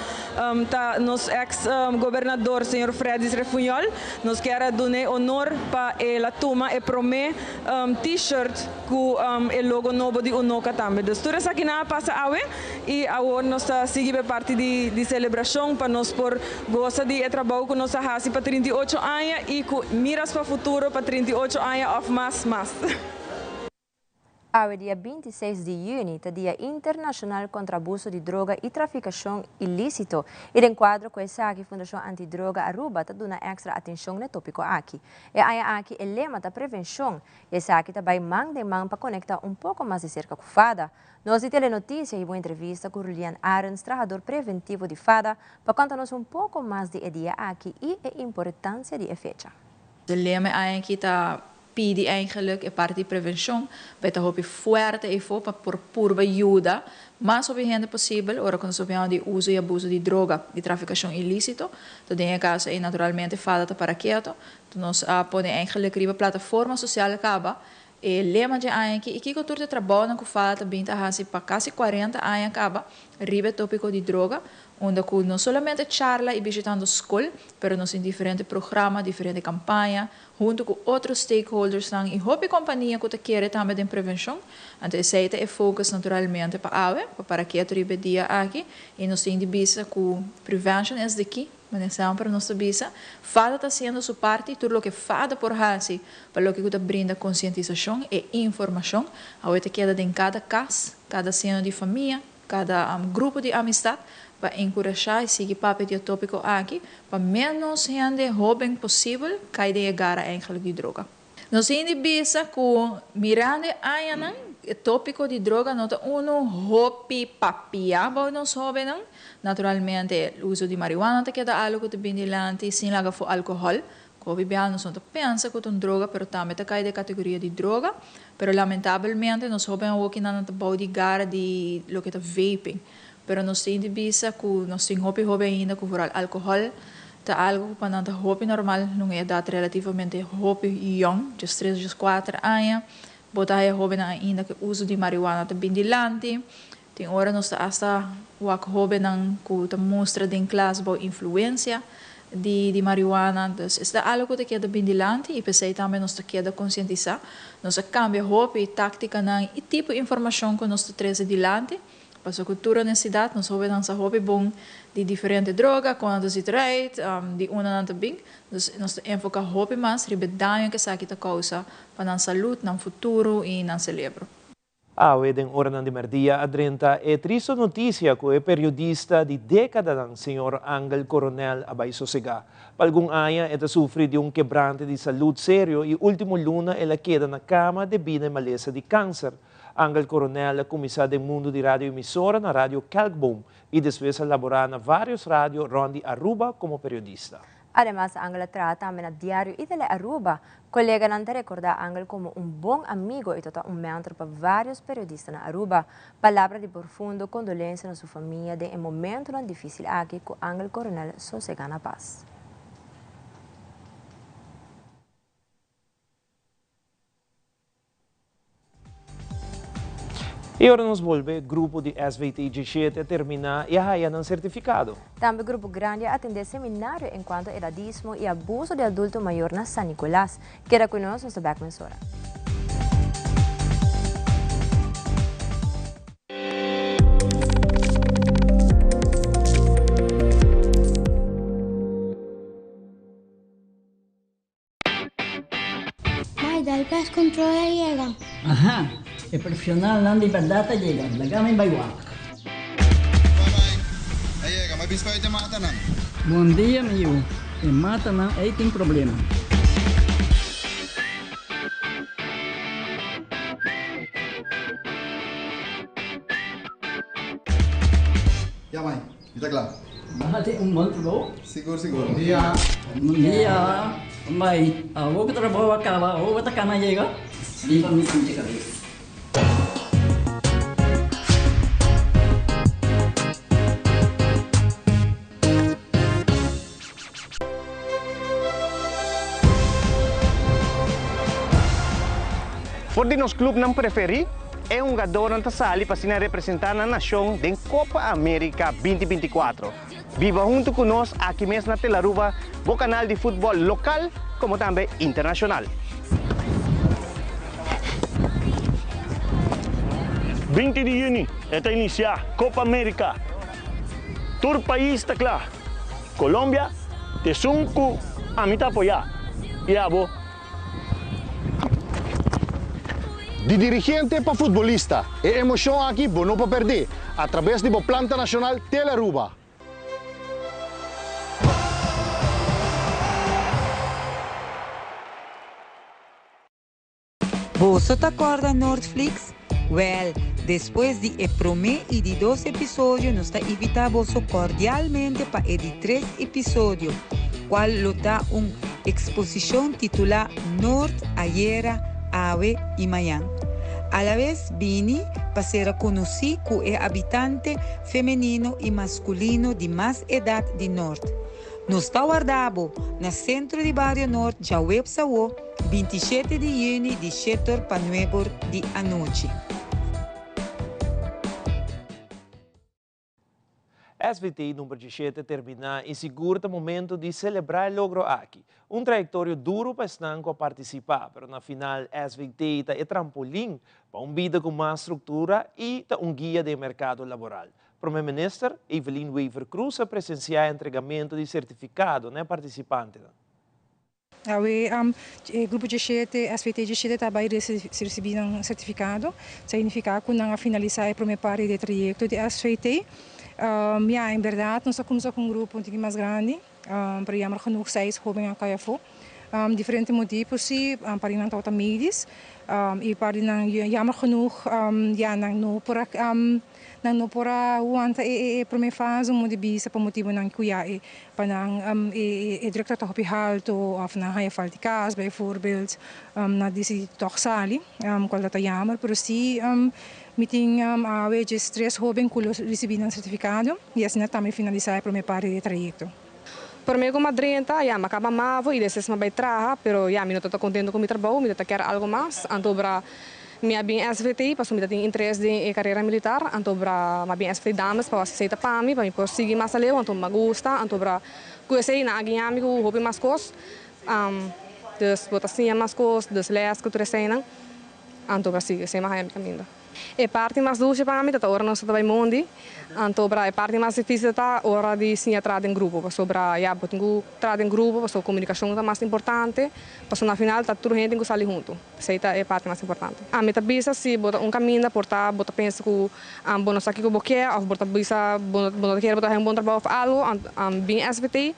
ta nos eks gobernador señor Fredis Refunjol. Nos kier a dun'é honor pa el a tuma e promé T-shirt ku e logo nobo di Unoca tambe. Dus tur esakinan a pasa awe i awor nos ta sigui pa e parti di selebrashon pa nos por gosa di e trabou ku nos a hasi pa 38 aña i ku miras pa futuro pa 38 aña òf mas mas. Awe dia 26 di yüni ta Dia Internashonal kontra Abuso di Droga i Trafikashon Ilísito i den kuadro ku esaki Fundashon Antidroga Aruba ta duna èkstra atenshon na e tópiko aki. E aña aki e lema ta prevenshon i esaki ta bai man den man pa konektá un poko mas di serka ku fada. Nos di Telenotisia hiba un entrevista ku Rulian Arends, trahador preventivo di fada, pa konta nos un poko mas di e dia aki i e importansia di e fecha. E lema e aña aki ta Pidi eigenlijk e parti di prevencion pa e ta hopi fuerte eyfo pa por purba yuda mas hopi hende posibel ora cu nos papia di uso y abuso di droga y traficacion ilicito. To den e caso ey naturalmente fada ta para keto. To nos a pone eigenlijk riba plataforma social caba e lema dje aña aki y kico tur ta e trabounan cu fada ta bin ta haci pa casi cuarenta aña caba riba e topico di droga Unda cu no solamente charla y bishitando scol, pero nos tin diferente programa, diferente campaña, hunto cu otro stakeholdersnan y hopi compania cu ta kere tambe den prevencion. Anto esey ta e focus naturalmente pa awe, pa para keto riba e dia aki, y nos tin di bisa cu prevention is the key, manera semper nos ta bisa. Fada ta haciendo su parti, tur loke Fada por haci pa loke cu ta brinda concientisacion e informacion, awe ta keda den cada cas, cada seno di famia, Kada grupo di amistat pa enkurashá i sigui papia di e tópiko aki pa ménos hende hóben posibel kai den e gara eigenlijk di droga. Nos hende bisa ku mirando e añanan e tópiko di droga no ta unu hopi papiá bou nos hóbennan. Naturalmente uso di marihuana ta keda algu ku ta bin dilanti sin laga for alkohòl. Ku hopi biaha nos no ta pensa ku ta un droga pero tambe ta kai den e kategoria di droga. Pero lamentabelmente nos hoben awokinan nan ta bou di gara di loke ta vaping. Pero nos tin di bisa ku nos tin hopi hoben ainda ku vooral alkohòl ta algu ku pa nan ta hopi normal nun e edat relativamente hopi yong, djes tres, djes kuater aña. Bo ta haya hobennan ainda ku e uso di marihuana ta bin dilanti. Tin ora nos ta asta wak hóbennan ku ta mustra den klas bou influensia di di marihuana. Dus esei ta algu ku ta keda bin dilanti i p'esei tambe nos ta keda konsientisá. Nos a kambia hopi táktikanan i tipo informashon ku nos ta trese dilanti. Pasobra ku tur honestidat nos hóbennan sa hopi bon di diferente droga, kon nan ta zit eruit, di unda nan ta bin. Dus nos ta enfoká hopi mas riba e daño ku esaki ta kousa pa nan salud, nan futuro i nan selebro. Awe den oranan di merdia a drenta e tristo notisia ku e periodista di dékadanan señor Angel Coronel a bai sosegá. Pa algun aña e ta sufri di un kebrante di salud serio i último luna el a keda na kama debí na e malesa di kanser. Angel Coronel a kuminsá den mundu di radioemisora na Radio Kelkboom i despues a laborá na vários radio rònt di Aruba komo periodista. Ademas Angel a traha tambe na Diario y Tele Aruba. Coleganan ta recorda Angel como un bon amigo y tota un mentor pa varios periodista na Aruba. Palabra di profundo condolencia na su famia den e momentonan dificil aki cu Angel Coronel sosega na paz. I ora nos bolbe, grupo di SVT G7 a terminá i a haya nan sertifikado. Tambe Grupo Grandi a atendé seminario enkuanto edadismo i abuso di adulto mayor na San Nicolas. Keda ku nos, nos ta bèk mesora. Mai, dal pest control a yega. Aha, E profesionalnan di berdad a yega, laga mi bai wak. A yega, mi a bisa e matanan. Bon dia mi yu, e matanan ei tin problema. Ya mai, mi ta kla. Nan tin un bon trabou. Sigur sigur. Bon dia. Bon dia. Mai, awor ku trabou a kaba, awor bo ta kana yega? Lipa mi sinti kabes. For di nos clubnan preferi, e hungadornan ta sali pa asina representa nan nacion den Copa America 2024. Biba hunto cu nos aki mes na Telaruba, bo canal di futbol local como tambe internacional. 20 di juni e ta inicia Copa America. Tur pais ta kla. Colombia ta esun ku ami ta apoyá. I abo? Di dirigente pa futbolista, e emocion aki bo no por perdé a traves di bo planta nacional Telearuba. Boso ta kòrda Noordflix? Wèl, despues di e promé i di dos episodio nos ta invitá boso kòrdialmente pa e di tres episodio, kual lo ta un eksposishon titulá Noord, Ayera, Awe i Mañan. Alabes bini pa sera konosí ku e habitante femenino i maskulino di mas edat di Noord. Nos ta warda bo na Sentro di Bario Noord djaweps awo, 27 di yüni di shetor pa nuebor di anochi. SVT number 17 termina y sigur ta momento di celebra e logro aki. Un trayectorio duro pa esnan cu a participa, pero na final SVT ta e trampolin pa un bida cu mas structura y ta un guia den mercado laboral. Prome Minister, Evelyn Wever-Croes a presencia e entregamento di certificado na e participantenan. Awe e grupo djeshete, SVT djeshete ta bai ricibi nan certificado. Significa cu nan a finalisa e prome parti di e trayecto di SVT. Ya, en berdad nos a cuminsa cu un grupo un tiki mas grandi, pero jammer genoeg seis hoben a cay afo. Diferente motibo si, par di nan tabata medisch y par di nan jammer genoeg ya nan no por a Nan no por a wanta e prome fase un di bisa pa motibonan ku ya e pa nan e drukte ta hopi haltu òf nan haya falta di kas bijvoorbeeld nan a disidi tòg sali kual ta ta yamer pero si mi tin awe djes tres hoben ku lo risibi nan sertifikado i asina tambe finalisa e prome parti di e trayekto. Prome ku mi a drenta ya mi a kaba mavo i despues mi a bai traha pero ya mi no ta ta kontento ku mi trabou mi ta ta kier algo mas anto bra mi a bin SVT pasobra mi ta tin interes den e karera militar anto bra mi a bin SVT dames pa wak si esei ta pa mi pa mi por sigui mas aleu anto mi a gusta anto bra ku esei nan a guiña mi ku hopi mas kos dus bo ta siña mas kos dus les ku tur eseinan anto bra si esei mi a haña mi kaminda. E parti mas dushi pa mi ta ta ora nos ta bai mondi, anto bra e parti mas dificil ta ora di siña traha den grupo, pasobra ya bo tin ku traha den grupo pasobra komunikashon ta mas importante, pasobra na final ta tur hende tin ku sali huntu, esei ta e parti mas importante. Ami ta bisa si bo ta un kaminda por ta bo ta pensa ku bo no sa kiko bo ke òf bo ta bisa bo no ta kere bo ta haña un bon trabou òf algu, bin SVT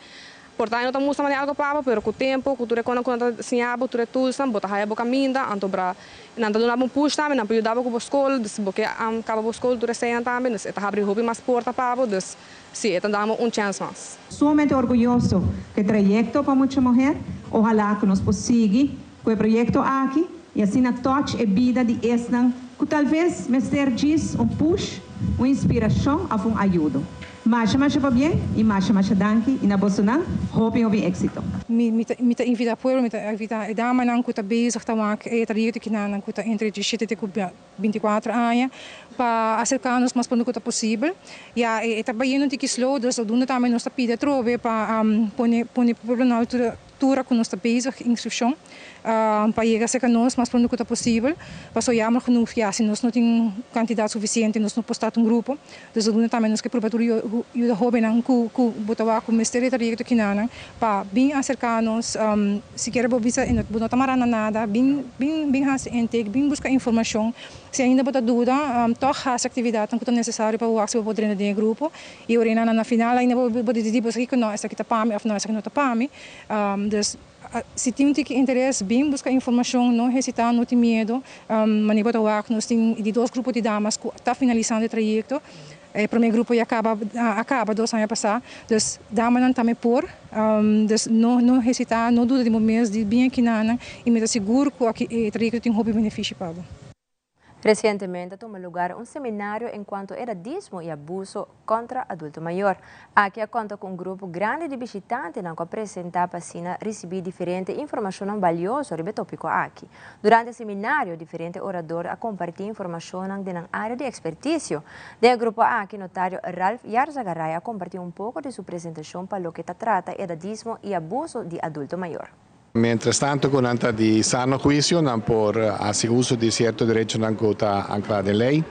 Por ta e no ta mustra manera algo pa bo, pero ku tempu, ku tur e konan ku nan ta siña bo, tur e toolsnan, bo ta haya bo kaminda, anto bra nan ta duna bo un push tambe, nan por yuda bo ku bo skol, dus bo ke kaba bo skol tur eseinan tambe, dus e ta habri hopi mas porta pa bo, dus si, e ta duna bo un chèns mas. Sumamente orguyoso ku e trayekto pa Mucha Muher, ohalá ku nos por sigui ku e proyekto aki i asina touch e bida di esnan ku talves mester djis un push, un inspirashon òf un ayudo. Masha masha pabien y masha masha danki y na bosonan hopi hopi exito. Mi mi ta mi ta invita pueblo, mi ta invita e damanan ku ta bezig ta wak e trayekto kinanan ku ta entre diesisiete te ku bintikuater aña pa aserká nos mas pronto ku ta posibel. Ya e ta bayendo un tiki slow dus algun tambe nos ta pidi atrobe pa pone pone pueblo na altura tura ku nos ta bezig inskripshon pa yega serka nos mas pronto ku ta posibel pasobra jammer genoeg ya si nos no tin kantidat sufisiente nos no por start un grupo dus algun tambe nos ke prueba tur yuda hóbennan ku ku bo ta wak ku mester e trayekto kinanan pa bin aserká nos. Sikiera bo bisa bo no ta mará na nada, bin bin bin hasi intake, bin buska informashon. Si ainda bo ta duda, tòg hasi aktividatnan ku ta nesesario pa bo wak si bo por drenta den e grupo. I ora nan na final ainda bo bo disidí bo esaki ku no, esaki ta pa mi òf no, esaki no ta pa mi. Dus si tin un tiki interes, bin buska informashon, no hesitá, no tin miedu. Manera bo ta wak nos tin di dos grupo di damas ku ta finalisando e trayekto. E promé grupo ya kaba a kaba dos aña pasá. Dus damanan tambe por. Dus no no hesitá, no duda di bo mes di bin aki nanan i mi ta sigur ku aki e trayekto tin hopi benefishi pa bo. Recientemente a tuma lugar un seminario en cuanto edadismo y abuso contra adulto mayor. Aki a conta cu un grupo grandi di bishitantenan cu a presenta pa asina ricibi diferente informacionnan balioso riba e topico aki. Durante e seminario diferente orador a comparti informacionnan den nan area di experticio. Den e grupo aki notario Ralph Yarzagaray a comparti un poco di su presentacion pa loke ta trata edadismo y abuso di adulto mayor. Mientras tanto ku nan ta di sano huisio, nan por hasi uso di sierto derechonan ku ta anklá den lei.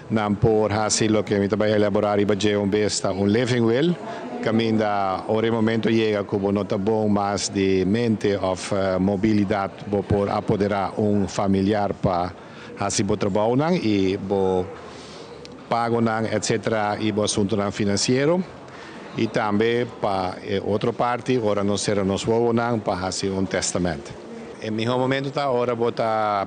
Nan por hasi loke mi ta bai elaborá riba dje un bes ta un living will, kaminda ora e momento yega ku bo no ta bon mas di mente òf mobilidat bo por apoderá un familiar pa hasi bo trabounan i bo pagonan etcetera i bo asuntunan finansiero. I tambe pa e otro parti ora nos sera nos wowonan pa hasi un testament. E mihó momento ta ora bo ta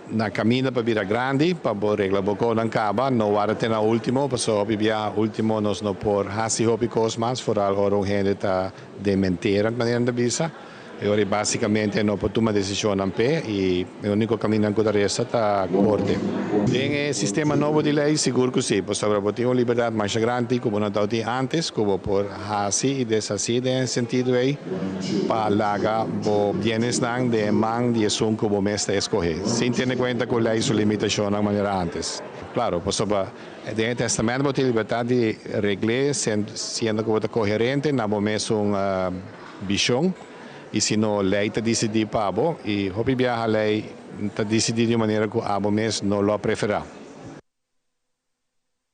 na kaminda pa bira grandi pa bo regla bo konan kaba, no warda te na último pasobra hopi bia último nos no por hasi hopi kos mas foral ora un hende ta dementerend manera nan ta bisa. E ora básicamente no por tuma decisionnan p'e y e único camindanan cu ta resta ta corte. Den e sistema nobo di ley sigur cu si, pasobra bo tin un libertad masha grandi cu bo no tabatin antes cu bo por haci y deshaci den e sentido ey pa laga bo bienesnan den e man di esun cu bo mes ta escoge, sin tene cuenta cu ley su limitacionnan manera antes. Claro, pasobra den e testamento bo tin libertad di regl'e siendo cu bo ta coherente na bo mesun. Vision y si no ley ta dicidi pa bo y hopi biaha ley ta dicidi di un manera cu abo mes no lo a prefera.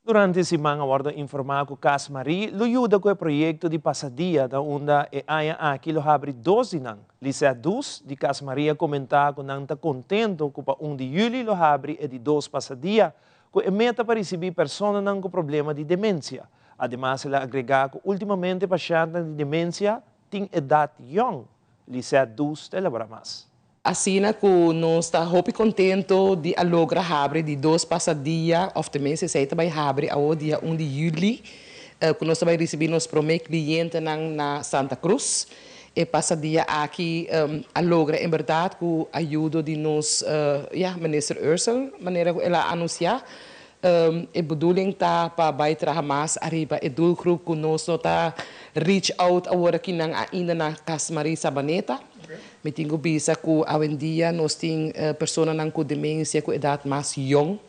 Durante siman a wordo informa cu Cas Marie lo yuda cu e proyecto di pasadia ta unda e aña aki lo habri dos di nan. Lisette Dus di Cas Marie a comenta cu nan ta contento cu pa un di juli lo habri e di dos pasadia cu e meta pa ricibi personanan cu problema di demencia. Ademas el a agregá ku últimamente pashèntnan di demensia tin edat yòn. Lisette Dus ta elaborá mas. Asina ku nos ta hopi kontento di a logra habri di dos pasadia òf tenminste esei ta bai habri awo dia un di yüli ku nos ta bai risibí nos promé klientenan na Santa Cruz. E pasadia aki a logra en bèrdat ku ayudo di nos ya Minister Ursell manera ku el a anunsiá. E bedoeling ta pa bai traha mas ariba e doelgroep ku nos no ta reach out awor aki nan ainda na Cas Marie Sabaneta. Mi tin ku bisa ku awendia nos tin personanan ku demensia ku edat mas yong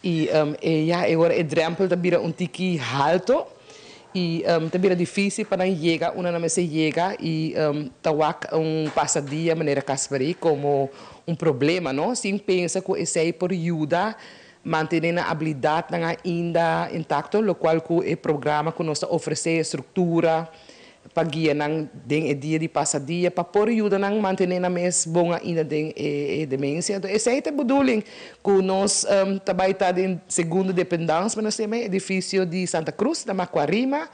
i e ya e ora e drempel ta bira un tiki halto i ta bira difisil pa nan yega unda nan mester yega i ta wak un pasadia manera Cas Marie komo un problema no sin pensa ku esei por yuda Mantené nan abilidatnan ainda intacto, locual cu e programa cu nos ta ofrece e structura pa guia nan den e dia di pasa dia pa por yuda nan mantené nan mes bon ainda den e demencia. Enton esey ta e bedoeling cu nos ta bay ta den segundo dependance, men nos ta yama e edificio di Santa Cruz na Macuarima,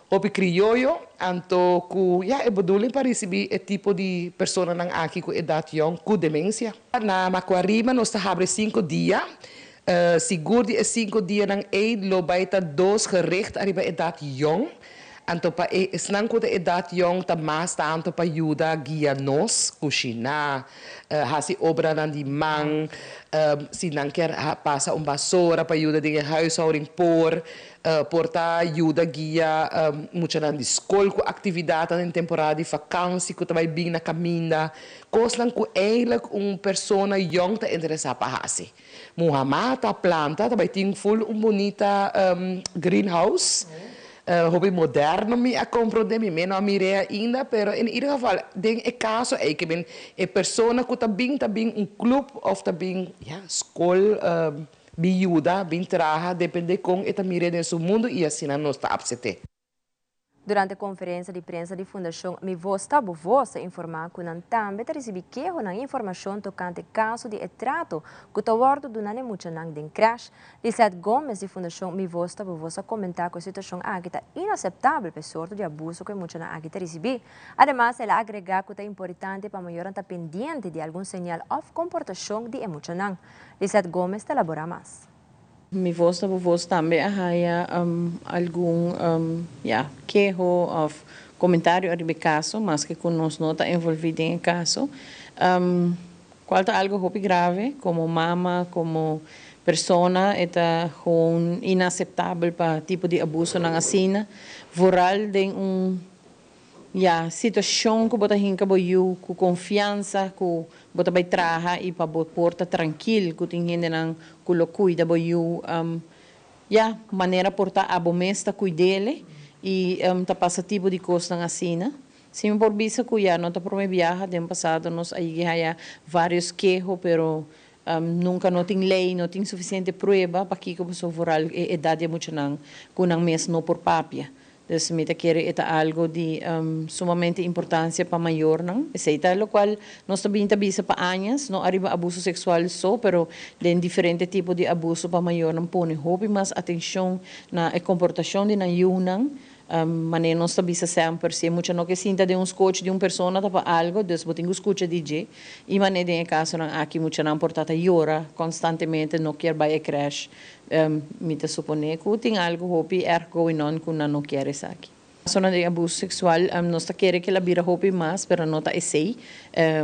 hopi crioyo, anto cu ya e bedoeling pa ricibi e tipo di personanan aki cu edad yong cu demencia. Na Macuarima nos ta habri cinco dia. Sigur di e cinco dianan ey lo bay ta dos gericht ariba edad yong. Anto pa e esnan cu ta edad yong ta mas tanto pa yuda guia nos, cushina, haci obranan di man, si nan kier pasa un basora pa yuda den e huishouding por. Por ta yuda guia muchanan di skol ku aktividatnan den temporada di fakansi ku ta bai bin na kaminda, kosnan ku eigentlik un persona yòn ta interesá pa hasi. Muha mata, planta, ta bai tin ful un bunita greenhouse, hopi moderno mi a komprondé, mi mes no a mir'é ainda, pero en ieder geval den e kaso ei ke men e persona ku ta bin ta bin un klup òf ta bin ya skol. Bin yuda, bin traha, depende kon e ta mir'é den su mundu i asina nos ta apset'é. Durante konferensia di prensa di Fundashon Mi Voz Ta Bo Voz a informá ku nan tambe ta risibí kehonan i informashon tokante kaso di e trato ku ta wòrdu duna na e muchanan den krèsh. Lisette Gomez di Fundashon Mi Voz Ta Bo Voz a komentá ku e situashon aki ta inaseptabel pa e sorto di abuso ku e muchanan aki ta risibí. Ademas el a agregá ku ta importante pa mayornan ta pendiente di algun señal òf komportashon di e muchanan. Lisette Gomez ta elaborá mas. Mi voz ta bo voz tambe a haya algun ya keho of comentario ariba e caso, maske cu nos no ta envolvi den e caso, cual ta algo hopi grave como mama, como persona e ta gewoon inaceptabel pa tipo di abusonan asina, vooral den un Ya, situashon ku bo ta hinka bo yu ku konfiansa ku bo ta bai traha i pa bo por ta trankil ku tin hendenan ku lo kuida bo yu. Ya, manera por ta abo mes ta kuid'ele i ta pasa tipo di kosnan asina. Si mi por bisa ku ya no ta prome biaha, den pasado nos a yigi haya varios keho pero nunka no tin lei, no tin sufisiente prueba pakiko pasobra vooral e edat di e muchanan ku nan mes no por papia. Dus mi ta kere e ta algo di sumamente importancia pa mayornan. Esey ta locual nos ta bin ta bisa pa añas, no ariba abuso sexual so, pero den diferente tipo di abuso pa mayornan pone hopi mas atencion na e comportacion di nan yiunan. Manera nos ta bisa semper, si e mucha no ke sinta den un scochi di un persona ta pa algo, dus bo tin cu scucha di dje. Y manera den e casonan aki muchanan por ta ta yora constantemente, no kier bay e crash. Mi ta suponé ku tin algu hopi erg going on ku nan no kier esaki. Personanan den abuso seksual, nos ta kere ku el a bira hopi mas, pero no ta esei.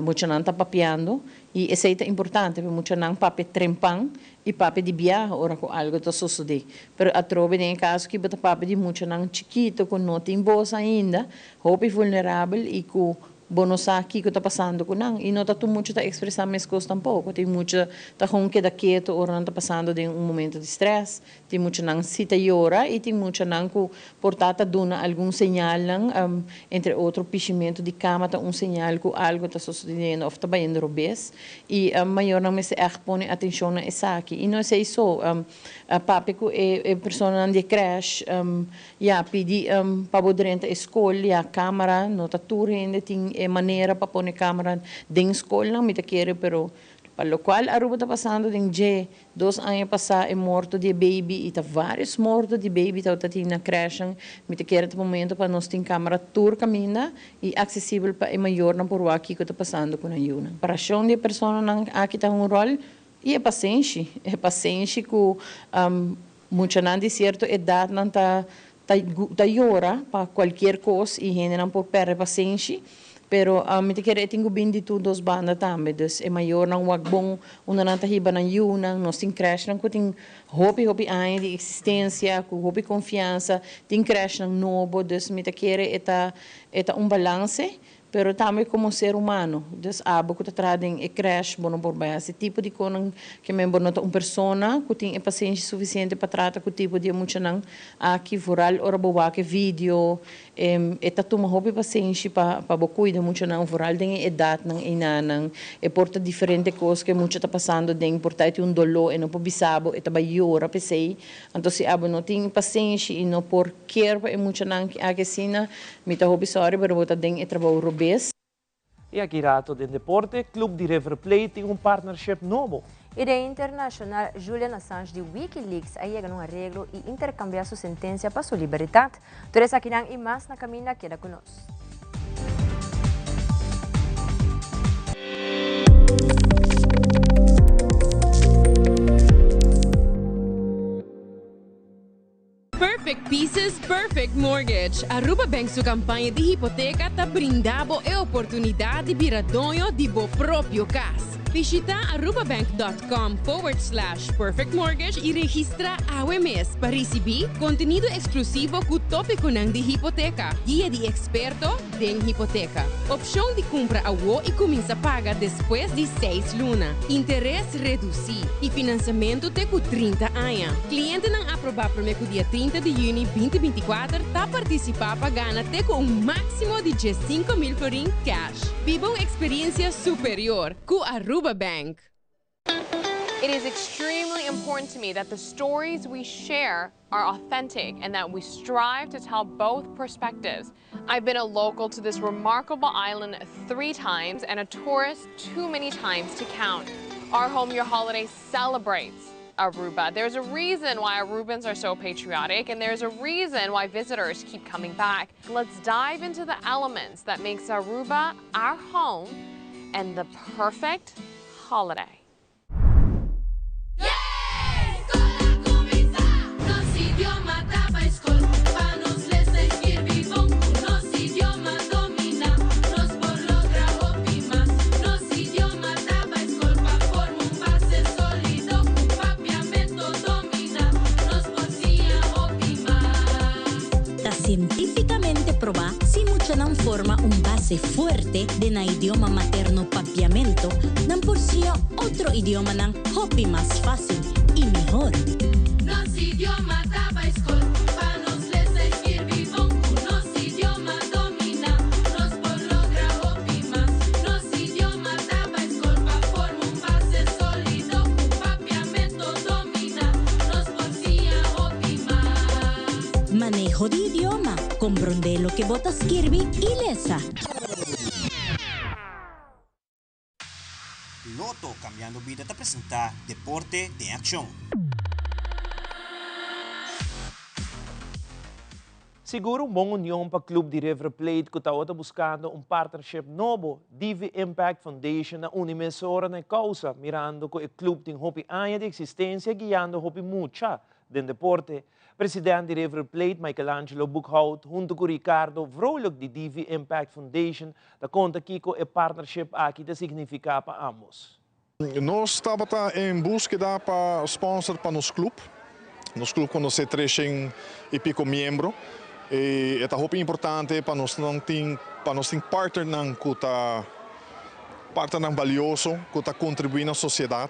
Muchanan ta papiando i esei ta importante, pasobra muchanan papia trempan i papia di biaha ora ku algu ta sosodé. Pero atrobe den e kaso aki bo ta papia di muchanan chikito ku no tin bos ainda, hopi vulnerabel i ku Bo no sa kiko ta pasando ku nan i no ta tur mucha ta ekspresá meskos tampoko. Tin mucha ta gewoon keda ketu ora nan ta pasando den un momento di strès. Tin muchanan si ta yora i tin muchanan ku por ta ta duna algun señalnan, entre otro pishimentu di kama ta un señal ku algu ta sosodiendo òf ta bayendo robes. I mayornan mester ègt pone atenshon na esaki. I no esei so, papia ku e personanan di e krèsh. Ya, pidi pa bo drenta e skol, ya, kamara, no ta tur hende tin e manera pa pone kamara den skolnan, mi ta kere, pero pa lokual Aruba ta pasando den dje dos aña pasá e morto di e baby i ta vários morto di baby tabata tin na krèshnan, mi ta kere ta momento pa nos tin kamara tur kaminda i aksesibel pa e mayornan por wak kiko ta pasando ku nan yunan. Preparacion di e personanan aki ta un ròl i e pasenshi, e pasenshi ku Muchanan di sierto edatnan ta ta yora pa kualkier kos i hendenan por pèrdè pasenshi, pero mi ta kere e tin ku bin di tur dos banda tambe. Dus e mayornan wak bon unda nan ta hiba nan yunan. Nos tin krèshnan ku tin hopi hopi aña di eksistensia, ku hopi konfiansa, tin krèshnan nobo, dus mi ta kere e ta e ta un balanse. Pero tambe komo ser humano. Dus abo ku ta traha den e krèsh bo no por bai hasi tipo di konan ke men bo no ta un persona ku tin e pasenshi sufisiente pa trata ku tipo di e muchanan aki. Vooral ora bo wak e video e ta tuma hopi pasenshi pa pa bo kuida muchanan vooral den e edatnan einanan. E por ta diferente kos ku e mucha ta pasando den por ta e tin un doló e no por bisa bo e ta bai yora p'esei. Anto si abo no tin pasenshi i no por kier pa e muchanan aki asina, mi ta hopi sorry pero bo ta den e trabou robes. I aki rato den deporte, Club di River Plate tin un partnership nobo. I den internashonal, Julian Assange di WikiLeaks a yega na un areglo i interkambiá su sentensia pa su libertat. Tur esakinan i mas na kaminda, keda ku nos. Perfect Pieces, Perfect Mortgage. Aruba Bank su campaña di hipoteca ta brinda bo e oportunidad di bira doño di bo propio cas. Bishita arubabank.com forward slash perfectmortgage y registra awe mes pa ricibi contenido exclusivo cu topiconan di hipoteca, guia di experto den hipoteca, opcion di cumpra awo y cuminsa paga despues di seis luna, interes reduci y financiamento te cu 30 aña. Clientenan aproba prome cu dia 30 di juni 2024 ta participa pa gana te cu un maximo di 15,000 florin cash. Biba un experiencia superior cu Aruba Bank. It is extremely important to me that the stories we share are authentic and that we strive to tell both perspectives. I've been a local to this remarkable island three times and a tourist too many times to count. Our Home Your Holiday celebrates Aruba. There's a reason why Arubans are so patriotic and there's a reason why visitors keep coming back. Let's dive into the elements that makes Aruba our home and the perfect holiday. Ta sientífikamente probá si muchanan forma un base fuerte den nan idioma materno papiamento, nan por siña otro idiomanan hopi mas fácil y mihor. Nos idioma ta bai skol pa nos lesa i skirbi bon ku nos idioma dominá nos por logra hopi mas nos idioma ta bai skol pa forma un base sólido ku papiamento dominá nos por siña hopi mas. Maneho di idioma, komprondé loke bo ta skirbi i lesa. Lotto Cambiando Bida ta presenta Deporte den Accion. Sigur un bon union pa club di River Plate cu tawata buscando un partnership nobo, DV Impact Foundation a uni mesora na e causa, mirando cu e club tin hopi aña di existencia guiando hopi mucha den deporte. President di River Plate, Michelangelo Boekhoudt, hunto cu Ricardo Vrolijk di DV Impact Foundation ta conta kico e partnership aki ta significa pa ambos. Nos tabata en buskeda pa sponsor pa nos club. Nos club conoce treshen y pico miembro y e ta hopi importante pa nos nan tin pa nos tin partnernan cu ta partnernan balioso cu ta contribui na sociedad.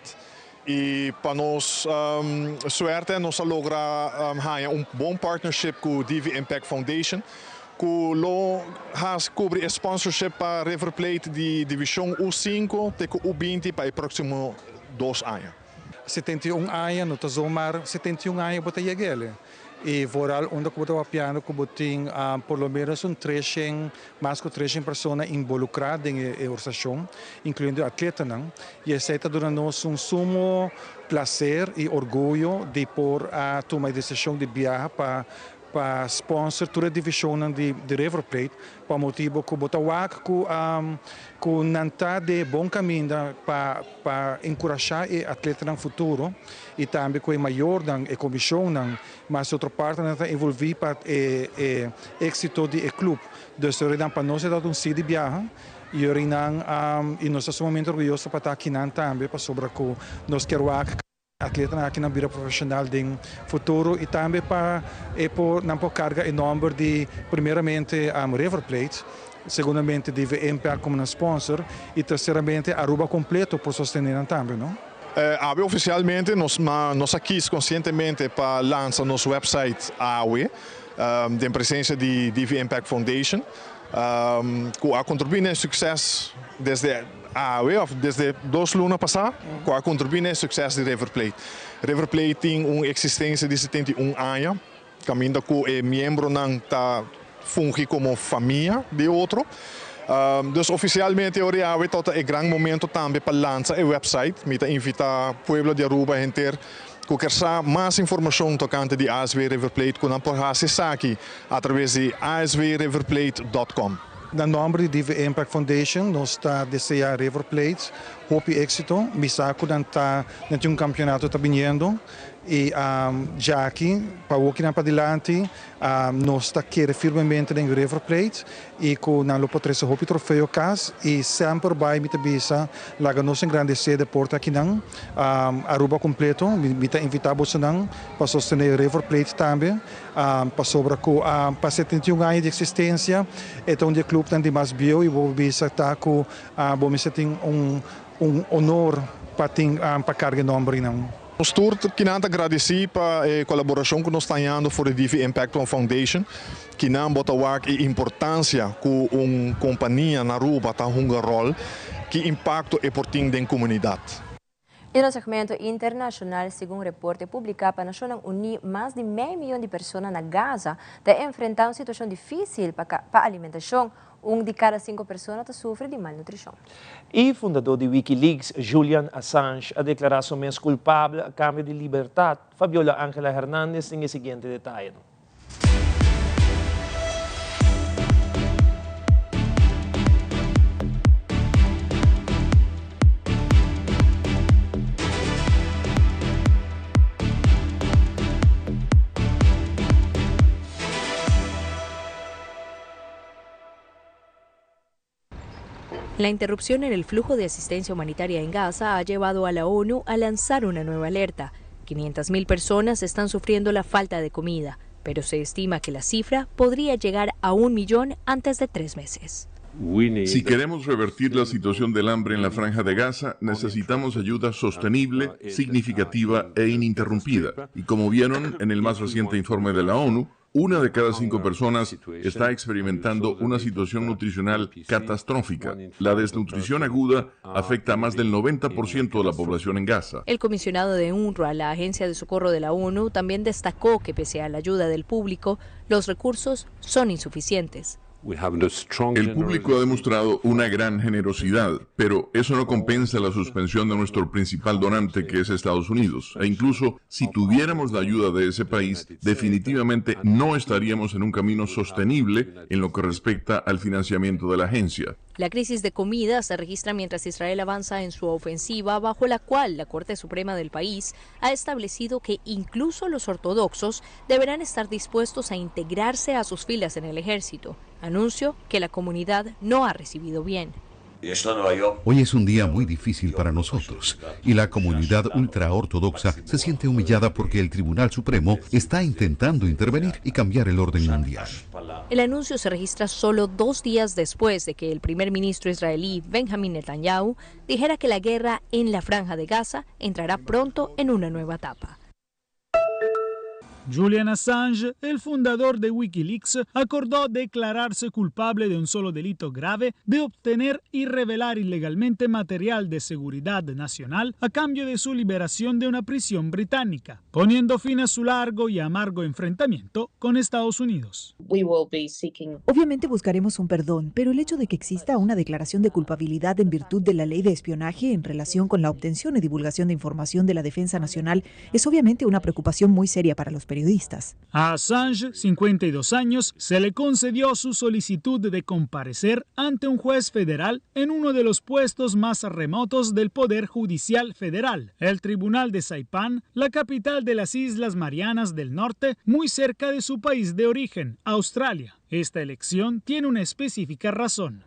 Y pa nos suerte nos a logra haña un bon partnership cu DV Impact Foundation cu lo haci cubri e sponsorship pa River Plate di division U sinku te cu U binti pa e proximo dos aña. 71 aña no ta zomaar 71 aña bo ta yeg'ele. I vooral unda ku bo ta papiando ku bo tin por lo menos un treshen, mas ku treshen persona involukrá den e organisashon, inkluyendo e atletanan. I esei ta duna nos un sumo plaser i orguyo di por a tuma e desishon di biaha pa pa sponsor tur e divishonnan di River Plate pa motibu ku bo ta wak ku ku nan ta den e bon kaminda pa pa enkurashá e atletanan futuro i tambe ku e mayornan, e komishonnan, mas otro partnernan ta envolví pa e e éksito di e klup. Dus yorinan pa nos e tabata un si di biaha, yorinan i nos ta sumamente orguyoso pa ta akinan tambe pasobra ku nos kier wak atletanan aki nan bira profeshonal den futuro i tambe pa e por nan por karga e nòmber di primeramente River Plate, segundamente di VMPA komo nan sponsor i terseramente Aruba kompleto por sostené nan tambe no. Awe ofisialmente nos nos a kis konsientemente pa lansa nos website awe den presensia di DV Impact Foundation ku a kontribuí na e sukses desde awe òf desde dos luna pasá ku a kontribuí na e sukses di River Plate. River Plate tin un eksistensia di 71 aña kaminda ku e miembronan ta fungi komo famia di otro. Dus ofisialmente ora awe ta e gran momento tambe pa lansa e website. Mi ta invitá pueblo di Aruba henter ku ker sa mas informashon tokante di ASV River Plate ku nan por hasi esaki atraves di asvriverplate dòt kòm. Na nòmber di DV Impact Foundation nos ta deseá River Plate hopi éksito. Mi sa ku nan ta nan tin un kampionato ta biniendo i djaki pa wokinan padilanti Nos ta kere firmemente den River Plate y cu nan lo por trece hopi trofeo cas y semper bay mi ta bisa laga nos engrandece deporte akinan Aruba completo. Mi ta invita bosonan pa sostene River Plate tambe pasobra cu pa 71 aña di existencia e ta un di e clubnan di mas bieu y bo por bisa ta cu bo mester tin un honor pa tin pa carga e nomber eynan. Nos tur kinan ta gradisí pa e kolaborashon ku nos ta hañando for di DV Impact One Foundation. Kinan bo ta wak e importansia ku un kompania na Aruba ta hunga ròl, ki impakto e por tin den komunidat. Den un segmento internashonal, segun reporte publiká pa Nashonnan Uní, mas di mei miyon di persona na Gaza ta enfrentá un situashon difísil pa pa alimentashon. Un di kada sinku persona ta sufri di malnutrishon. E fundadó di WikiLeaks, Julian Assange, a deklará su mes kulpabel a kambio di libertat. Fabiola Angela Hernandez tin e siguiente detayenan. La interrupción en el flujo de asistencia humanitaria en Gaza ha llevado a la ONU a lanzar una nueva alerta. 500.000 personas están sufriendo la falta de comida, pero se estima que la cifra podría llegar a un millón antes de tres meses. Si queremos revertir la situación del hambre en la franja de Gaza, necesitamos ayuda sostenible, significativa e ininterrumpida. Y como vieron en el más reciente informe de la ONU, una de cada cinco personas está experimentando una situación nutricional catastrófica. La desnutrición aguda afecta a más del 90% de la población en Gaza. El comisionado de UNRWA, la agencia de socorro de la ONU, también destacó que pese a la ayuda del público, los recursos son insuficientes. El público ha demostrado una gran generosidad, pero eso no compensa la suspensión de nuestro principal donante, que es Estados Unidos. E incluso si tuviéramos la ayuda de ese país, definitivamente no estaríamos en un camino sostenible en lo que respecta al financiamiento de la agencia. La crisis de comida se registra mientras Israel avanza en su ofensiva, bajo la cual la Corte Suprema del país ha establecido que incluso los ortodoxos deberán estar dispuestos a integrarse a sus filas en el ejército, anuncio que la comunidad no ha recibido bien. Hoy es un día muy difícil para nosotros y la comunidad ultraortodoxa se siente humillada porque el Tribunal Supremo está intentando intervenir y cambiar el orden mundial. El anuncio se registra solo dos días después de que el primer ministro israelí Benjamin Netanyahu dijera que la guerra en la franja de Gaza entrará pronto en una nueva etapa. Julian Assange, el fundador de Wikileaks, acordó declararse culpable de un solo delito grave de obtener y revelar ilegalmente material de seguridad nacional a cambio de su liberación de una prisión británica, poniendo fin a su largo y amargo enfrentamiento con Estados Unidos. Obviamente buscaremos un perdón, pero el hecho de que exista una declaración de culpabilidad en virtud de la ley de espionaje en relación con la obtención y divulgación de información de la defensa nacional es obviamente una preocupación muy seria para los periodistas. A Assange, 52 años, se le concedió su solicitud de comparecer ante un juez federal en uno de los puestos más remotos del Poder Judicial Federal, el Tribunal de Saipán, la capital de las Islas Marianas del Norte, muy cerca de su país de origen, Australia. Esta elección tiene una específica razón.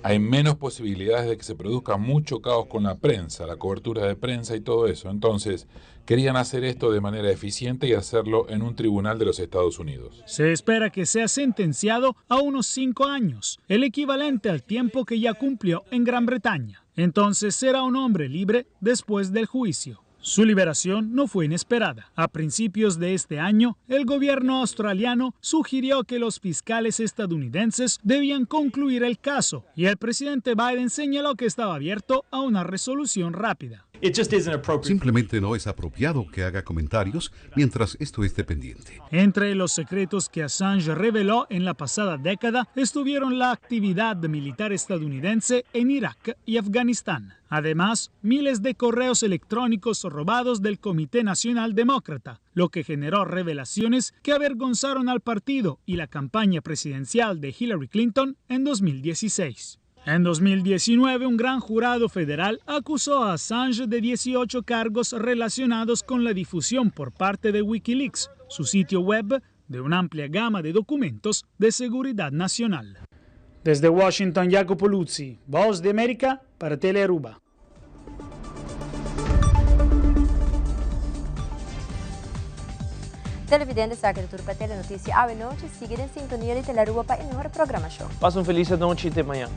Hay menos posibilidades de que se produzca mucho caos con la prensa, la cobertura de prensa y todo eso. Entonces, querían hacer esto de manera eficiente y hacerlo en un tribunal de los Estados Unidos. Se espera que sea sentenciado a unos cinco años, el equivalente al tiempo que ya cumplió en Gran Bretaña. Entonces será un hombre libre después del juicio. Su liberación no fue inesperada. A principios de este año, el gobierno australiano sugirió que los fiscales estadounidenses debían concluir el caso y el presidente Biden señaló que estaba abierto a una resolución rápida. Simplemente no es apropiado que haga comentarios mientras esto esté pendiente. Entre los secretos que Assange reveló en la pasada década estuvieron la actividad militar estadounidense en Irak y Afganistán. Además, miles de correos electrónicos robados del Comité Nacional Demócrata, lo que generó revelaciones que avergonzaron al partido y la campaña presidencial de Hillary Clinton en 2016. En 2019, un gran jurado federal acusó a Assange de 18 cargos relacionados con la difusión por parte de Wikileaks, su sitio web, de una amplia gama de documentos de seguridad nacional. Desde Washington, Jacopo Luzzi, Voz de América para Telearuba. Televidente sa cu ta tur pa Telenoticia awe nochi. Sigui den sintonia di Telearuba pa e mihor programacion. Pasa un feliz anochi y te mañan.